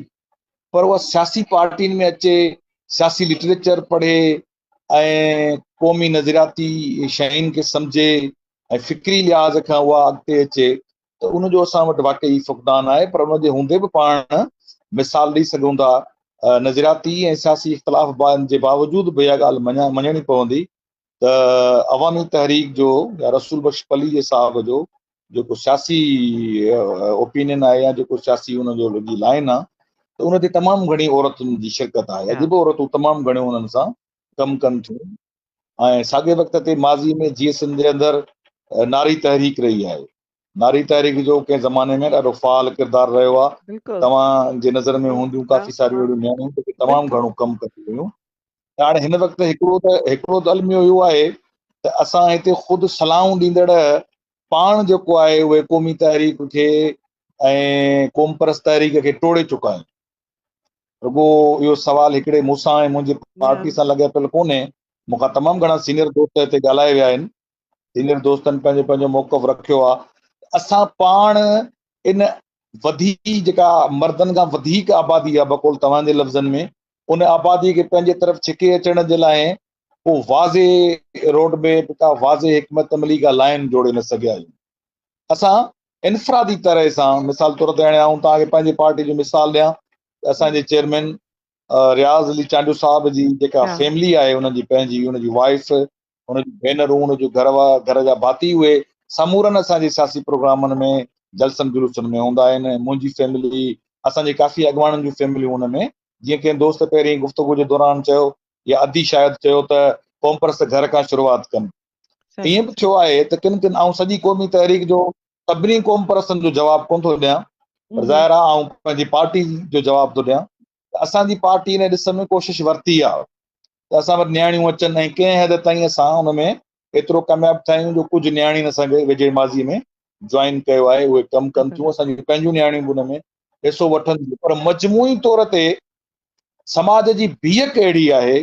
پر اها سياسي پارٽين ۾ اچي سياسي لٽريچر پڙهي ۽ قومي نظرياتي شين کي سمجهي ۽ فڪري لحاظ کان اها اڳتي اچي ته ان جو اسان وٽ واقعي فقدان آهي پر ان جي هوندي به پاڻ مثال ڏئي سگهون ٿا نظرياتي ۽ سياسي اختلاف جي باوجود به اها ڳالهه مڃڻي پوندي ته عوامي تحريڪ جو يا رسول بخش پليجي صاحب جو جيڪو سياسي اوپينين آهي يا جيڪو سياسي ان جو لڳي لائن آهي ته ان تي تمام گهڻي عورتن جي شرڪت آهي اڄ به عورتون تمام گهڻيون انهن سان ڪم ڪن ٿيون ۽ ساڳي وقت تي ماضي ۾ جي سنڌ جي اندر ناري تحريڪ رهي آهي ناري تحريڪ جو ڪنهن زماني ۾ ڏاڍو فعال ڪردار رهيو آهي توهان جي نظر ۾ هونديون ڪافي ساريون اهڙيون نياڻيون جيڪي تمام گهڻو ڪم ڪنديون هيون ته هاڻي هن وقت هڪڙو ته هڪڙو ته الميو اهو آهي ته اسان هتي خود صلاحون ڏيندڙ پاڻ جيڪو آهي اهي قومي تحريڪ کي ۽ قوم پرست تحريڪ کي ٽوڙي چڪا آهن رڳو اهو سوال هڪڙي مون سان ۽ منهنجي پارٽي سان لڳا پيل ڪونهي مون کان تمام گهڻا سينيئر دوست هتي ڳالهائي ويا آهن سينيئر دوستن پنهنجو پنهنجو موقف رکيو آهي اسان پاڻ ان وڌي جيڪا مردن کان وڌيڪ آبادي آهي بقول توهان جي لفظن ۾ ان آبادي کي پنهنجي طرف ڇڪي اچڻ جي لاء ڪو واضح روڊ ميپ ڪا واضح حڪمت عملي ڪا لائن جوڙي نه سگهيا آهيون اسان انفرادي طرح سان مثال طور تي هاڻي آئون توهان کي پنهنجي پارٽي جو مثال ڏيان ته اسان جي چيئرمين رياض علي چانڊيو صاحب جي جيڪا فيملي آهي ان جي پنهنجي ان جي وائف ان جون ڀينرون ان جو گهر وا گهر جا ڀاتي اهي سمورن اسان جي سياسي پروگرامن ۾ جلسن جلوسن ۾ هوندا آهن ۽ منهنجي فيملي اسان جي ڪافي اڳواڻن جون فيمليون ان ۾ جيئن ڪنهن دوست پهرين گفتگو جي دوران چيو يا ادي شايد چيو ته قومپرست گهر کان شروعات ڪن ائين به ٿيو آهي ته ڪن ڪن آئون سڄي قومي تحريڪ جو سڀني قومپرستن جو جواب ڪونه ٿو ڏيان پر ظاهر آهي آئون پنهنجي پارٽي جو جواب ٿو ڏيان ته اسان جي پارٽي ان ڏس ۾ ڪوشش ورتي آهي ته اسان وٽ نياڻيون اچن ۽ ڪنهن حد تائين اسان ان ۾ ايترو ڪامياب ٿيا آهيون جو ڪجهه نياڻين اسان کي ويجهي ماضي ۾ جوائن ڪيو آهي اهي ڪم ڪن ٿيون اسان جون پنهنجون نياڻيون به ان ۾ حصو وٺن ٿيون پر مجموعي طور تي سماج جي بيهڪ اهڙي آهي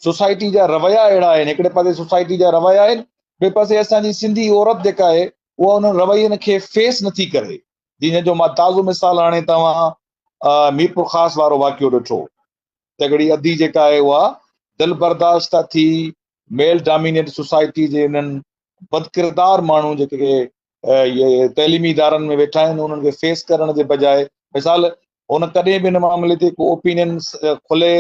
سوسائٽي جا رويا اهڙا آهن هڪڙي پاسي سوسائٽي جا رويا آهن ٻئي پاسي اسان جي سنڌي عورت جيڪا آهي اها انهن روين کي فيس نٿي ڪري جنهن جو مان تازو مثال هاڻي توهان ميرپورخاص وارو واقعو ڏٺو تڳڙي ادي جيڪا آهي اها دل برداشته ٿي ميل ڊامينيٽ سوسائٽي جي انهن بدڪردار ماڻهو جيڪي تعليمي ادارن ۾ ويٺا آهن انهن کي فيس ڪرڻ جي بجاء مثال هن ڪڏهن به ان معاملي تي ڪو اوپينين کلي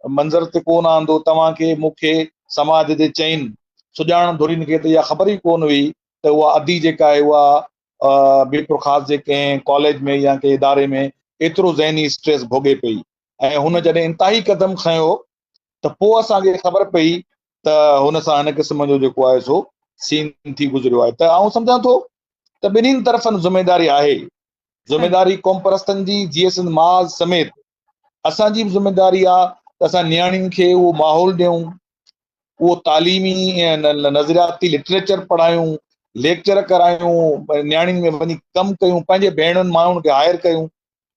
منظر تي ڪو نه آندو توهان کي مون کي سماج جي چئن سڄاڻ ڌرين کي ته اها خبر ئي ڪونه هئي ته اها ادي جيڪا آهي اها ميرپورخاص جي ڪنهن ڪاليج ۾ يا ڪنهن اداري ۾ ايترو ذهني اسٽريس ڀوڳي پئي ۽ هن جڏهن انتهائي قدم کنيو ته پوء اسان کي خبر پئي ته هن سان هن قسم جو جيڪو آهي سو سين ٿي گذريو آهي ته آئون سمجهان ٿو ته ٻنهين طرفن ذميداري آهي. ذميداري قومپرستن جي جيئي سنڌ محاذ سميت اسان جي به ذميداري آ ته اسان نياڻين کي اهو ماحول ڏيون، اهو تعليمي ۽ نظرياتي لٽريچر پڙهايون، ليڪچر ڪرايون، نياڻين ۾ وڃي ڪم ڪيون، پنهنجي ڀيڻن مائن کي هائر ڪيون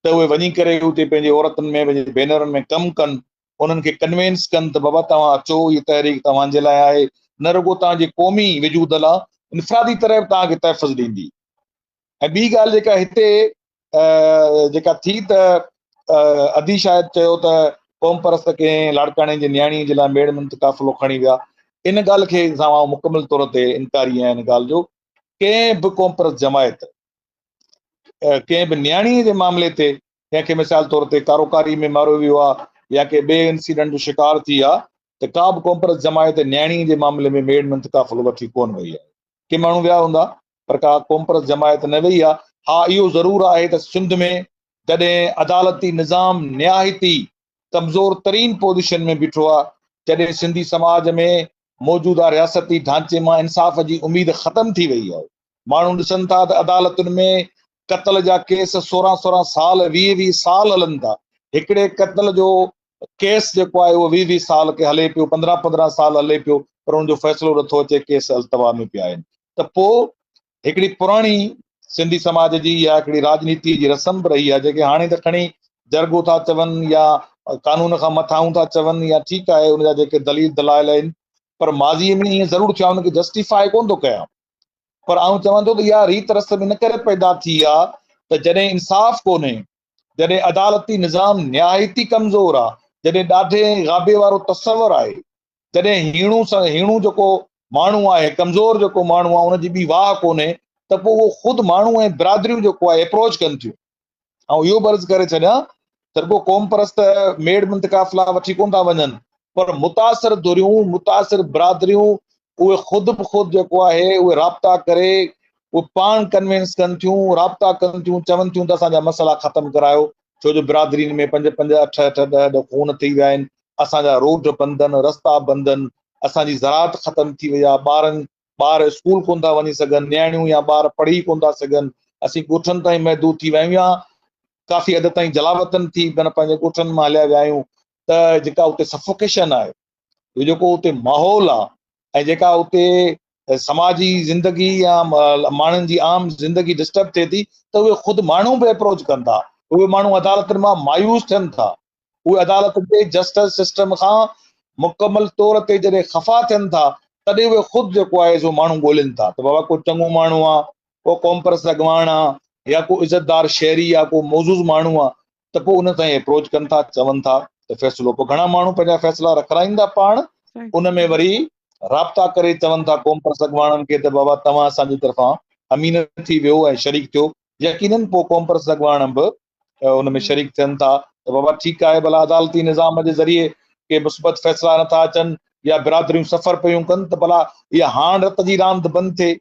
ته اهي وڃي ڪري اتي پنهنجي عورتن ۾ پنهنجي ڀينرن ۾ ڪم ڪن، انهن کي ڪنوينس ڪن ته بابا توهان اچو هي تحريڪ توهان جي لاء آهي، نه رڳو توهان جي قومي وجود لاء انفرادي طرح به توهان کي تحفظ ڏيندي. ۽ ٻي ڳالهه جيڪا هتي جيڪا ٿي ته ادي شايد چيو ته قوم پرست ڪنهن لاڙڪاڻي جي نياڻي جي لاء ميڙ منٿ قافلو کڻي ويا، ان ڳالهه کي سان آئون مڪمل طور تي انڪاري آهيان. ان ڳالهه جو ڪنهن به قوم پرست جماعت ڪنهن به نياڻي جي معاملي تي ڪنهن کي مثال طور تي ڪاروڪاري ۾ ماريو ويو آهي يا ڪنهن ٻئي انسيڊنٽ جو شڪار ٿي آهي ته ڪا به قوم پرست جماعت نياڻي جي معاملي ۾ ميڙ منٿ قافلو وٺي ڪونه وئي آهي. ڪي ماڻهو ويا هوندا پر ڪا قومپرست جماعت نه وئي آهي. ها اهو ضرور آهي ته سنڌ ۾ جڏهن عدالتي نظام نهايت ئي ڪمزور ترين پوزيشن ۾ بيٺو آهي، جڏهن سنڌي سماج ۾ موجوده رياستي ڍانچي مان انصاف جي اميد ختم ٿي وئي آهي، ماڻهو ڏسن ٿا ته عدالتن ۾ قتل جا ڪيس سورهن سورهن سال، 20 20 سال هلن ٿا، هڪڙي قتل جو ڪيس جيڪو آهي اهو 20 20 سال ڪي هلي پيو، 15 15 سال هلي پيو پر ان جو فيصلو نٿو اچي، ڪيس التوا ۾ پيا آهن ته پوء هڪڙي پراڻي سنڌي سماج جي اها هڪڙي راڄنيتي جي رسم به رهي آهي جيڪي هاڻي ته کڻي جرڳو ٿا چون يا قانون کان مٿانهون ٿا چون يا ٺيڪ آهي ان جا جيڪي دليل دلائل آهن پر ماضي ۾ ائين ضرور ٿيو آهي ان کي جسٽيفائي ڪونه ٿو ڪيان پر آئون چوان ٿو ته اها ريت رسم ان ڪري پيدا ٿي آهي ته جڏهن انصاف ڪونهي، جڏهن عدالتي نظام نهايت ئي ڪمزور آ، جڏهن ڏاڍي ۽ غابي وارو تصور آهي، جڏهن هيڻو سان هيڻو جيڪو ماڻهو آهي، ڪمزور جيڪو ماڻهو آ، ان جي ٻي واهه ڪونهي ته پوء اهو خود ماڻهو ۽ برادريون جيڪو آهي اپروچ ڪن ٿيون. آئون اهو به عرض ڪري ڇڏيان ته رڳو قومپرست ميڙ منٿ قافلا وٺي ڪونه ٿا وڃن پر متاثر ڌريون، متاثر برادريون اهي خود به خود جيڪو آهي اهي رابطا ڪري اهي پاڻ ڪنوينس ڪن ٿيون، رابطا ڪن ٿيون، چون ٿيون ته اسان جا مسئلا ختم ڪرايو، ڇو جو برادرين ۾ پنج پنج، اٺ اٺ، ڏهه ڏهه خون ٿي ويا آهن، اسان جا روڊ بند آهن، رستا بند آهن، اسان جي زراعت ختم ٿي وئي آهي، ٻارن ٻار اسڪول ڪونه ٿا وڃي سگهن، نياڻيون يا ٻار پڙهي ڪونه ٿا سگهن، اسين ڳوٺن تائين محدود ٿي ويا آهيون يا ڪافي حد تائين جلاوطن ٿي معنيٰ پنهنجي ڳوٺن مان هليا ويا آهيون ته جيڪا اتي سفوڪيشن آهي، اهو جيڪو اتي ماحول آهي ۽ جيڪا اتي سماجي زندگي يا ماڻهن جي عام زندگي ڊسٽرب ٿئي ٿي ته اهي خود ماڻهو به اپروچ ڪن ٿا، اهي ماڻهو عدالتن مان مايوس ٿين ٿا، اهي عدالت جي جسٽس سسٽم کان مڪمل طور تي جڏهن خفا ٿين ٿا تڏهن اهي خود جيڪو آهي سو ماڻهو ڳولين ٿا ته بابا ڪو چڱو ماڻهو آهي، ڪو قومپرست اڳواڻ آهي يا ڪو عزتدار شهري يا ڪو معزز ماڻهو آهي ته پوء ان تائين اپروچ ڪن ٿا، چون ٿا ته فيصلو، پوء گهڻا ماڻهو پنهنجا فيصلا رکرائين ٿا پاڻ، ان ۾ وري رابطا ڪري چون ٿا قومپرست اڳواڻن کي ته بابا توهان اسان جي طرفان امين ٿي ويو ۽ شريڪ ٿيو، يقينن پوء قومپرست اڳواڻ به ان ۾ شريڪ ٿين ٿا ته بابا ٺيڪ آهي ڀلا عدالتي نظام جي ذريعي ڪي مثبت فيصلا نٿا اچن يا برادريون سفر پيون ڪن ته ڀلا اها هاڻ رت جي راند بند ٿئي،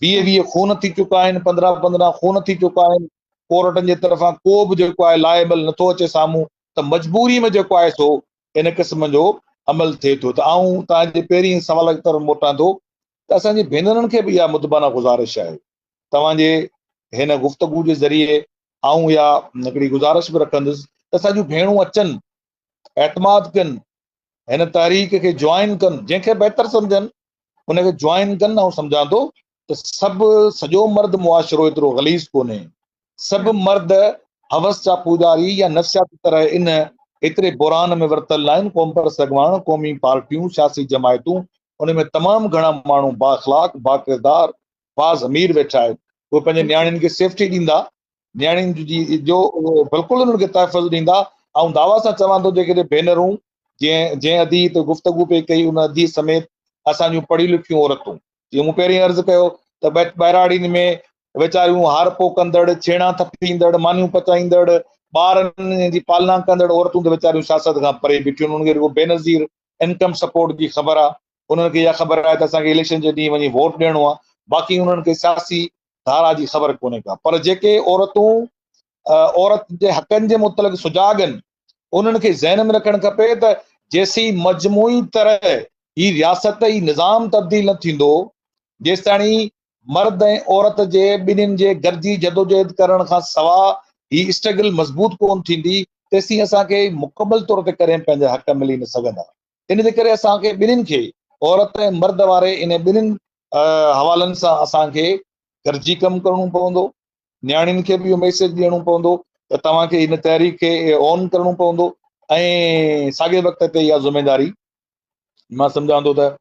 20 20 خون ٿي چڪا آهن، 15 15 خون ٿي چڪا آهن، ڪورٽن جي طرفان ڪو به جيڪو آهي لاء عمل نٿو اچي سامهون ته مجبوري ۾ جيڪو آهي سو ان قسم جو عمل ٿئي ٿو ته آئون توهان جي پهرين سوال جي طرف موٽان ٿو ته اسان جي ڀينرن کي به اها مدبانه گذارش آهي توهان جي هن گفتگو جي ذريعي آئون اها هڪڙي گذارش به رکندس ته اسان جون ڀيڻون اچن، اعتماد ڪن، هن تحريڪ کي جوائن ڪن، جنهن کي بهتر سمجهن ان کي جوائن ڪن. آئون سمجهان ٿو ته سڀ سڄو مرد معاشرو ايترو غليظ ڪونهي، سڀ مرد حوس جا پوڄاري يا نفسياتي طرح ان ايتري بحران ۾ ورتل ناهن. قومپرست اڳواڻ، قومي پارٽيون، سياسي جماعتون، ان ۾ تمام گهڻا ماڻهو بااخلاق، باڪردار، باضمير ويٺا آهن. اهي پنهنجي نياڻين کي سيفٽي ڏيندا، نياڻين جي جو بلڪل انهن کي تحفظ ڏيندا. آئون دعويٰ سان چوان ٿو جيڪڏهن ڀينرون جنهن جنهن ادي هتي گفتگو پئي ڪئي ان ادي سميت اسان جون پڙهيون لکيون عورتون، جيئن مون پهرين عرض ڪيو ته ٻهراڙين ۾ ويچاريون هارپو ڪندڙ، ڇيڻا ٿڦيندڙ، مانيون پچائيندڙ، ٻارن جي پالنا ڪندڙ عورتون ته ويچاريون سياست کان پري بيٺيون آهن. انهن کي رڳو بينظير انڪم سپورٽ جي خبر آهي، انهن کي اها خبر آهي ته اسان کي اليڪشن جي ڏينهن وڃي ووٽ ڏيڻو آهي، باقي انهن کي سياسي ڌارا جي خبر ڪونهي ڪا. پر جيڪي عورتون عورت جي حقن جي متعلق سجاڳ آهن، انهن کي ذهن ۾ رکڻ کپي ته جيسين مجموعي طرح هي رياست، هي نظام تبديل نه ٿيندو، جيستاڻي مرد ۽ عورت جي ٻنهين جي گڏجي جدوجهد ڪرڻ کان سوا هي اسٽرگل مضبوط ڪون ٿيندي تيسين اسان کي مڪمل طور تي ڪڏهن پنهنجا حق ملي نه سگهندا. ان جي ڪري اسان کي ٻنهين کي عورت ۽ مرد واري انهي ٻنهين حوالن سان اسان کي گڏجي ڪم ڪرڻو پوندو. نياڻين کي به اهو ميسيج ڏيڻو پوندو ته توهان کي هن تحريڪ کي اون ڪرڻو پوندو ۽ ساڳئي وقت تي اها ذميداري مان سمجهان ٿو ته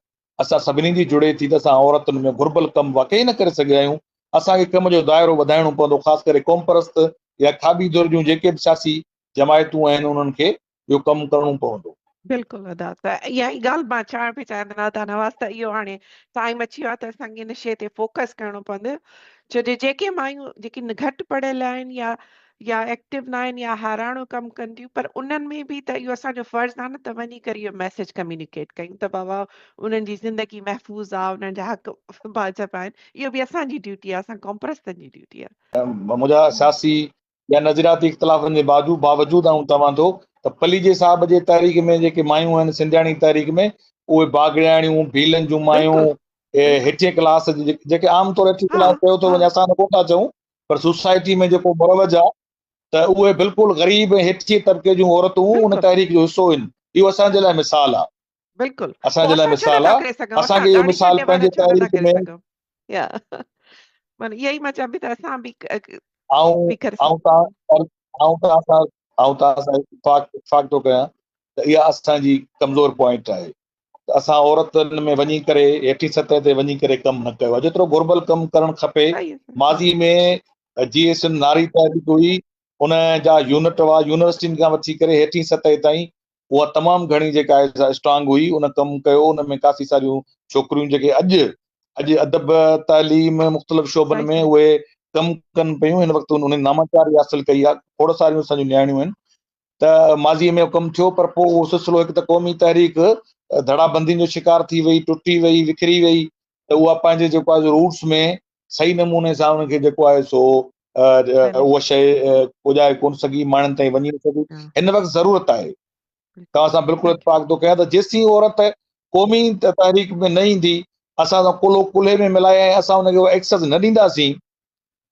اسان سڀني جي جڙي ٿي ته اسان عورتن ۾ گهربل ڪم واقعي نه ڪري سگهيا آهيون، اسان کي ڪم جو دائرو وڌائڻو پوندو، خاص ڪري قومپرست يا کاٻي ڌر جون جيڪي به سياسي جماعتون آهن انهن کي اهو ڪم ڪرڻو پوندو. بلڪل ادا ته اها ئي ڳالهه مان چوڻ پئي چاهيان ته ادا نواز ته اهو هاڻي ٽائيم اچي ويو آهي ته اسان کي ان شيء تي فوڪس ڪرڻو پوندو ڇو جو جيڪي مايون جيڪي گهٽ پڙهيل آهن يا يا ايڪٽو ناهن يا هاراڻو ڪم ڪن ٿيون پر انهن ۾ به ته اهو اسان جو فرض آهي نه ته وڃي ڪري اهو ميسيج ڪميونيڪيٽ ڪيون ته بابا انهن جي زندگي محفوظ آهي انهن جا حق واجب آهن اهو به اسان جي ڊيوٽي آهي اسان قومپرستن جي ڊيوٽي آهي. منهنجا سياسي يا نظرياتي اختلافن جي باوجود آئون چوان ٿو ته پليجي صاحب جي تحريڪ ۾ جيڪي مايون آهن سنڌياڻي تحريڪ ۾ اهي باگڙياڻيون ڀيلن جون مايون هيٺين ڪلاس جي جيڪي عام طور هيٺين ڪلاس چيو ٿو وڃي اسان ڪونه ٿا چئون پر سوسائٽي ۾ جيڪو مروج آ ته اهي بلڪل غريب ۽ هيٺين طبقي جون عورتون ان تحريڪ جو حصو آهن اهو اسان جي لاء مثال آ بلڪل اسان جي لاء مثال آ اسان کي اهو مثال پنهنجي تحريڪ ۾ يا معنی اها ئي مان چوان پئي ته اسان به آئون آئون تان آئون تان سان آئون تان سان اتفاق اتفاق ٿو ڪيان ته اها اسان جي ڪمزور پوائنٽ آهي ته اسان عورتن ۾ وڃي ڪري هيٺين سطح تي وڃي ڪري ڪم نه ڪيو آهي جيترو گهربل ڪم ڪرڻ کپي ماضي ۾ جي ايس ايم ناري تحريڪ هئي ان جا يونٽ هئا يونيورسٽين کان وٺي ڪري هيٺين سطح تائين اها تمام گهڻي جيڪا آهي اسٽرانگ هئي ان ڪم ڪيو ان ۾ ڪافي ساريون ڇوڪريون جيڪي اڄ اڄ ادب تعليم مختلف شعبن ۾ اهي ڪم ڪن پيون هن وقت انهن ناماچاري حاصل ڪئي آهي کوڙ ساريون اسان جون نياڻيون آهن ته ماضي ۾ ڪم ٿيو پر پوء اهو سلسلو هڪ ته قومي تحريڪ ڌڙابندين جو شڪار ٿي وئي، ٽٽي وئي، وکري وئي ته اها پنهنجي جيڪو آهي روٽس ۾ صحيح نموني سان ان کي جيڪو آهي سو اها شيء پڄائي ڪونه سگهي، ماڻهن تائين وڃي نه سگهي. هن وقت ضرورت آهي توهان سان بلڪل اتفاق ٿو ڪيان ته جيسين عورت قومي تحريڪ ۾ نه ايندي، اسان سان ڪلهو ڪلهي ۾ ملائي ۽ اسان ان کي اها ايڪسس نه ڏينداسين،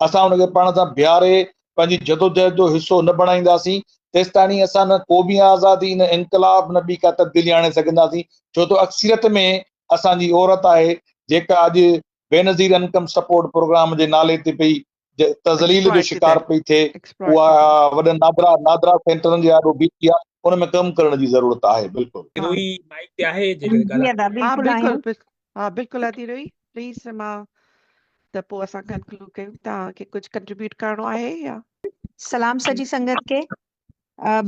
اسان ان کي پاڻ سان بيهاري پنهنجي جدوجهد جو حصو نه بڻائينداسين، تيستاڻي اسان نه قومي آزادي، نه انقلاب، نه ٻي ڪا تبديلي آڻي سگهنداسين، ڇو ته اڪثريت ۾ اسان جي عورت آهي، جيڪا اڄ بينظير انڪم سپورٽ پروگرام جي نالي تي پئي تذليل جو شڪار پئي ٿئي، اها وڏن نادرا نادرا سينٽرن جي آڏو بيٺي آهي، ان ۾ ڪم ڪرڻ جي ضرورت آهي، بلڪل. روئي مائيڪ تي آهي جيڪڏهن ڳالهائي. ها بلڪل ها بلڪل ادي روئي پليز مان ته پوء اسان ڪنڪلوڊ ڪيون توهان کي ڪجهه ڪنٽريبيوٽ ڪرڻو آهي يا سلام سڄي سنگت کي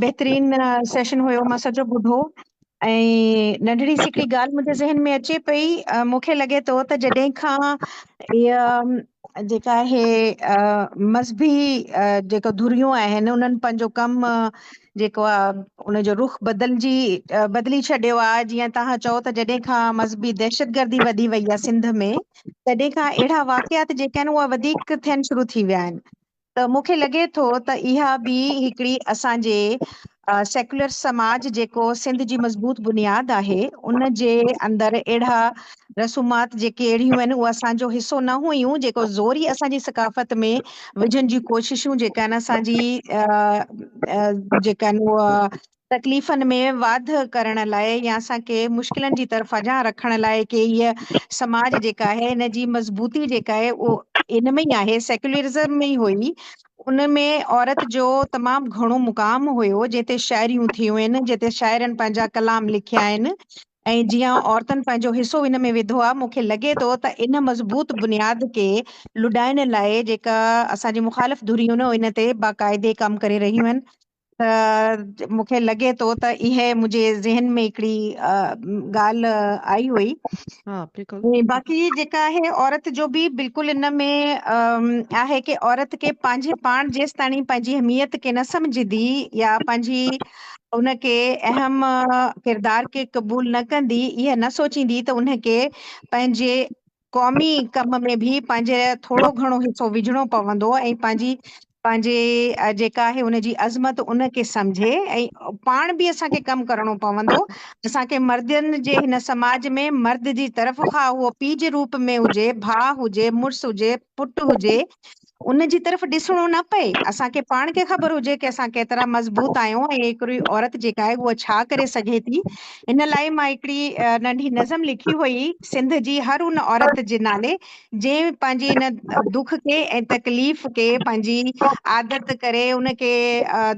بهترين سيشن هيو مان سڄو ٻڌو ۽ ننڍڙي سي هڪڙي ڳالهه منهنجي ذهن ۾ اچي پئي مون کي لڳي ٿو ته جڏهن کان هيء جيڪا آهي مذهبي جيڪو ڌريون آهن انهن پنهنجو ڪم جيڪو آ ان جو رخ بدلجي بدلي ڇڏيو آ جيئن توهان چئو ته جڏهن کان مذهبي دهشتگردي وڌي وئي آ سنڌ ۾ تڏهن کان اهڙا واقعات جيڪي آهن اها وڌيڪ ٿين شروع ٿي ويا آهن ته مون کي لڳي ٿو ته اها به هڪڙي اسان جي سيڪولر سماج جيڪو سنڌ جي مضبوط بنياد آهي ان جي اندر اهڙا رسومات جيڪي اهڙيون آهن اهي اسان جو حصو نه هيون جيڪو زوري اسان جي ثقافت ۾ وجهڻ جون ڪوششون جيڪا آهن اسان جي جيڪا آهن اها تڪليفن ۾ واڌ ڪرڻ لاء يا اسان کي مشڪلن جي طرف اڃا رکڻ لاء ڪي هيء سماج جيڪا آهي ان جي مضبوطي جيڪا آهي اهو ان ۾ ئي آهي سيڪولرزم ۾ ئي هئي ان ۾ عورت جو تمام گهڻو مقام هيو جنهن تي شاعريون ٿيون آهن جنهن تي شاعرن پنهنجا ڪلام لکيا آهن ۽ جيئن عورتن پنهنجو حصو ان ۾ وڌو آهي مون کي لڳي ٿو ته ان مضبوط بنياد کي لڏائڻ لاء جيڪا اسان جي مخالف ڌريون ان تي باقاعدي ڪم ڪري رهيون آهن ته مون کي لڳي ٿو ته اهي منهنجي ذهن ۾ هڪڙي ڳالهه آئي هئي. ها بلڪل. ۽ باقي جيڪا آهي عورت جو به بلڪل ان ۾ آهي ڪي عورت کي پنهنجي پاڻ جيستاڻي پنهنجي اهميت کي نه سمجهندي يا پنهنجي ان کي اهم ڪردار کي قبول نه ڪندي اها نه سوچيندي ته ان کي پنهنجي قومي ڪم ۾ به پنهنجي ٿورو گهڻو حصو وجهڻو پوندو ۽ پنهنجي پنهنجي جيڪا آهي ان جي عظمت ان کي سمجهي ۽ پاڻ به اسان کي ڪم ڪرڻو پوندو. اسان کي مردن جي هن سماج ۾ مرد جي طرف خواه اهو پيء جي روپ ۾ هجي، ڀاء هجي، مڙس هجي، پٽ هجي، ان جي طرف ڏسڻو نه پئي. اسان کي پاڻ کي خبر هجي ڪي اسان ڪيترا مضبوط آهيون ۽ هڪڙي عورت جيڪا آهي اها ڇا ڪري سگهي ٿي. ان لاء مان هڪڙي ننڍي نظم لکي هئي سنڌ جي هر ان عورت جي نالي جنهن پنهنجي ان دک کي ۽ تڪليف کي پنهنجي عادت ڪري ان کي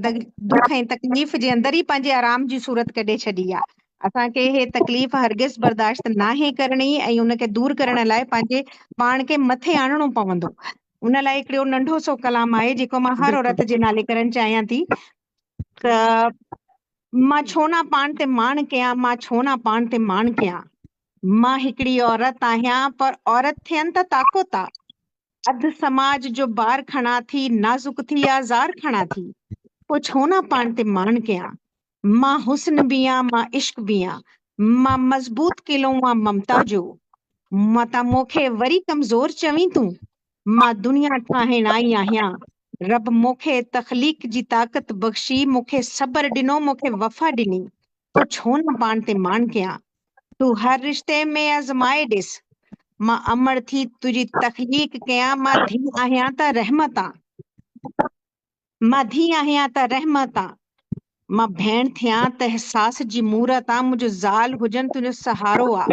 دک ۽ تڪليف جي اندر ئي پنهنجي آرام جي صورت ڪڍي ڇڏي آ. اسان کي هي تڪليف هرگز برداشت ناهي ڪرڻي ۽ ان کي دور ڪرڻ لاء پنهنجي پاڻ کي مٿي آڻڻو پوندو. ان لاء هڪڙو ننڍو سو ڪلام آهي جيڪو مان هر عورت جي نالي ڪرڻ چاهيان ٿي ته مان ڇو نه پاڻ تي ماڻ ڪيان مان ڇو نه پاڻ تي ماڻ ڪيان مان هڪڙي عورت آهيان پر عورت ٿين ته طاقت آ. اڌ سماج جو بار کڻان ٿي نازڪ ٿي آزار کڻان ٿي پوء ڇو نه پاڻ تي ماڻ ڪيان. مان حسن به آن مان عشق به آن مان مضبوط قلعو آن ممتا جو. متان مون کي وري ڪمزور چوين تون مان دنيا ٺاهڻ آئي آهيان. رب مون کي تخليق جي طاقت بخشي مون کي صبر ڏنو مون کي وفا ڏني پوء ڇو نه پاڻ تي ماڻ ڪيان. تون هر رشتي ۾ آزمائي ڏس. مان امڙ ٿي تنهنجي تخليق ڪيان مان ڌيء آهيان ته رحمت آن. مان ڌيء آهيان ته رحمت آن. مان ڀيڻ ٿيان ته احساس جي مورت آن منهنجو زال هجڻ تنهنجو سهارو آ.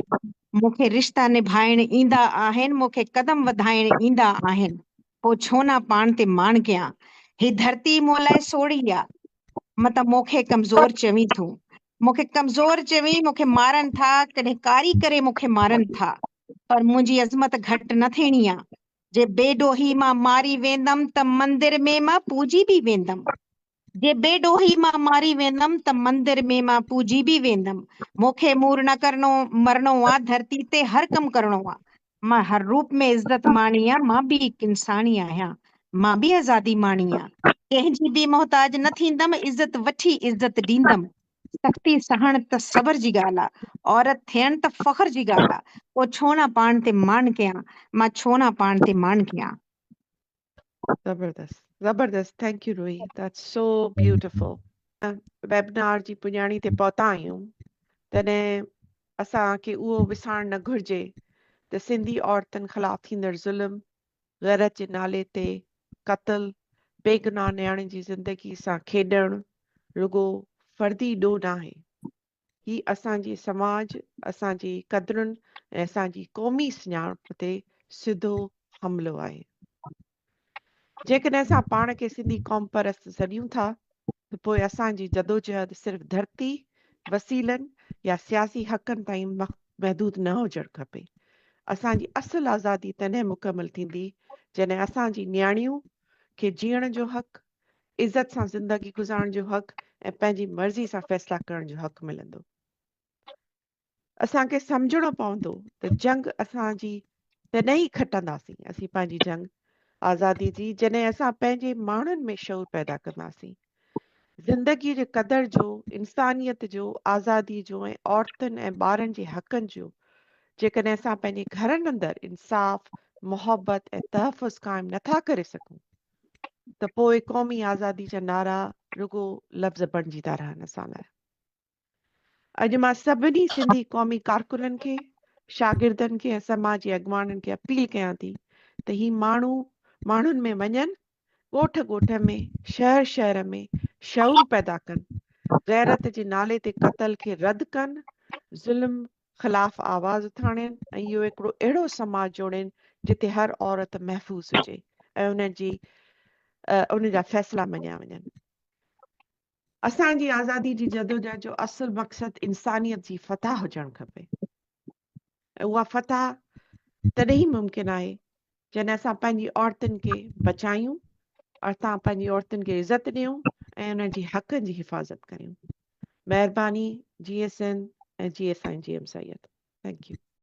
مون کي رشتا نڀائڻ ايندا آهن مون کي قدم وڌائڻ ايندا آهن. پوء ڇو نه پاڻ تي ماڻ ڪيان. هي ڌرتي مون لاء سوڙهي آ. متان مون کي ڪمزور چوين ٿو. مون کي ڪمزور چوين، مون کي مارن ٿا، ڪڏهن ڪاري ڪري مون کي مارن ٿا. پر منهنجي عظمت گهٽ نه ٿيڻي آ. جي بي ڏوهي مان ماري ويندم ته مندر ۾ مان پوڄي به ويندم. جي بي ڏوهي مان ماري ويندم ته مندر ۾ مان پوڄي به ويندم. مون کي مور نه ڪرڻو مرڻو آ، ڌرتي تي هر ڪم ڪرڻو آ. مان هر روپ ۾ عزت ماڻي آ، مان به هڪ انساني آهيان، مان به آزادي ماڻي آ. ڪنهن جي به محتاج نه ٿيندم، عزت وٺي عزت ڏيندم. سختي سهڻ ته صبر جي ڳالهه آ، عورت ٿيڻ ته فخر جي ڳالهه آ. پوء ڇو نه پاڻ تي ماڻ ڪيان، مان ڇو نه پاڻ تي ماڻ ڪيان. زبردست زبردست thank you Rohi that's so beautiful. Webinar جي پڄاڻي تي پهتا آهيون تڏهن اسان کي اهو وسارڻ نه گهرجي ته سنڌي عورتن خلاف ٿيندڙ ظلم، غيرت جي نالي تي قتل، بيگناهه نياڻين جي زندگي سان کيڏڻ رڳو فردي ڏوهه ناهي. هي اسان جي سماج، اسان جي قدرن ۽ اسان جي قومي سڃاڻپ تي سڌو حملو آهي. جيڪڏهن اسان پاڻ کي سنڌي قومپرست سڏيون ٿا ته پوء اسان جي جدوجهد صرف ڌرتي، وسيلن يا سياسي حقن تائين محدود نه هجڻ کپي. اسان جي اصل آزادي تڏهن مڪمل ٿيندي جڏهن اسان جي نياڻيون کي جيئڻ جو حق، عزت سان زندگي گذارڻ جو حق ۽ پنهنجي مرضي سان فيصلا ڪرڻ جو حق ملندو. اسان کي سمجهڻو پوندو ته جنگ اسان جي تڏهن ئي کٽنداسين اسين پنهنجي جنگ آزادي جي جڏهن اسان پنهنجي ماڻهن ۾ شعور پيدا ڪنداسين. زندگي جي قدر جو، انسانيت جو، آزادي جو ۽ عورتن ۽ ٻارن جي حقن جو جيڪڏهن اسان پنهنجي گهرن اندر انصاف، محبت ۽ تحفظ قائم نٿا ڪري سگهون ته پوء قومي آزادي جا نعرا رڳو لفظ بڻجي ٿا رهن اسان لاء. اڄ مان سڀني سنڌي قومي ڪارڪنن کي، شاگردن کي ۽ سماجي اڳواڻن کي اپيل ڪيان ٿي ته هي ماڻهو ماڻهن ۾ وڃن، ڳوٺ ڳوٺ ۾، شهر شهر ۾ شعور پيدا ڪن، غيرت جي نالي تي قتل کي رد ڪن، ظلم خلاف آواز اٿارين ۽ اهو هڪڙو اهڙو سماج جوڙين جتي هر عورت محفوظ هجي ۽ ان جي ان جا فيصلا مڃيا وڃن. اسان جي آزادي جي جدوجهد جو اصل مقصد انسانيت جي فتح هجڻ کپي ۽ اها فتح تڏهن ئي ممڪن آهي جڏهن اسان پنهنجي عورتن کي بچايون، اسان پنهنجي عورتن کي عزت ڏيون ۽ انهن جي حقن جي حفاظت ڪريون. مهرباني جي ايس اين ۽ جي ايس I جي ايم سيد. Thank you.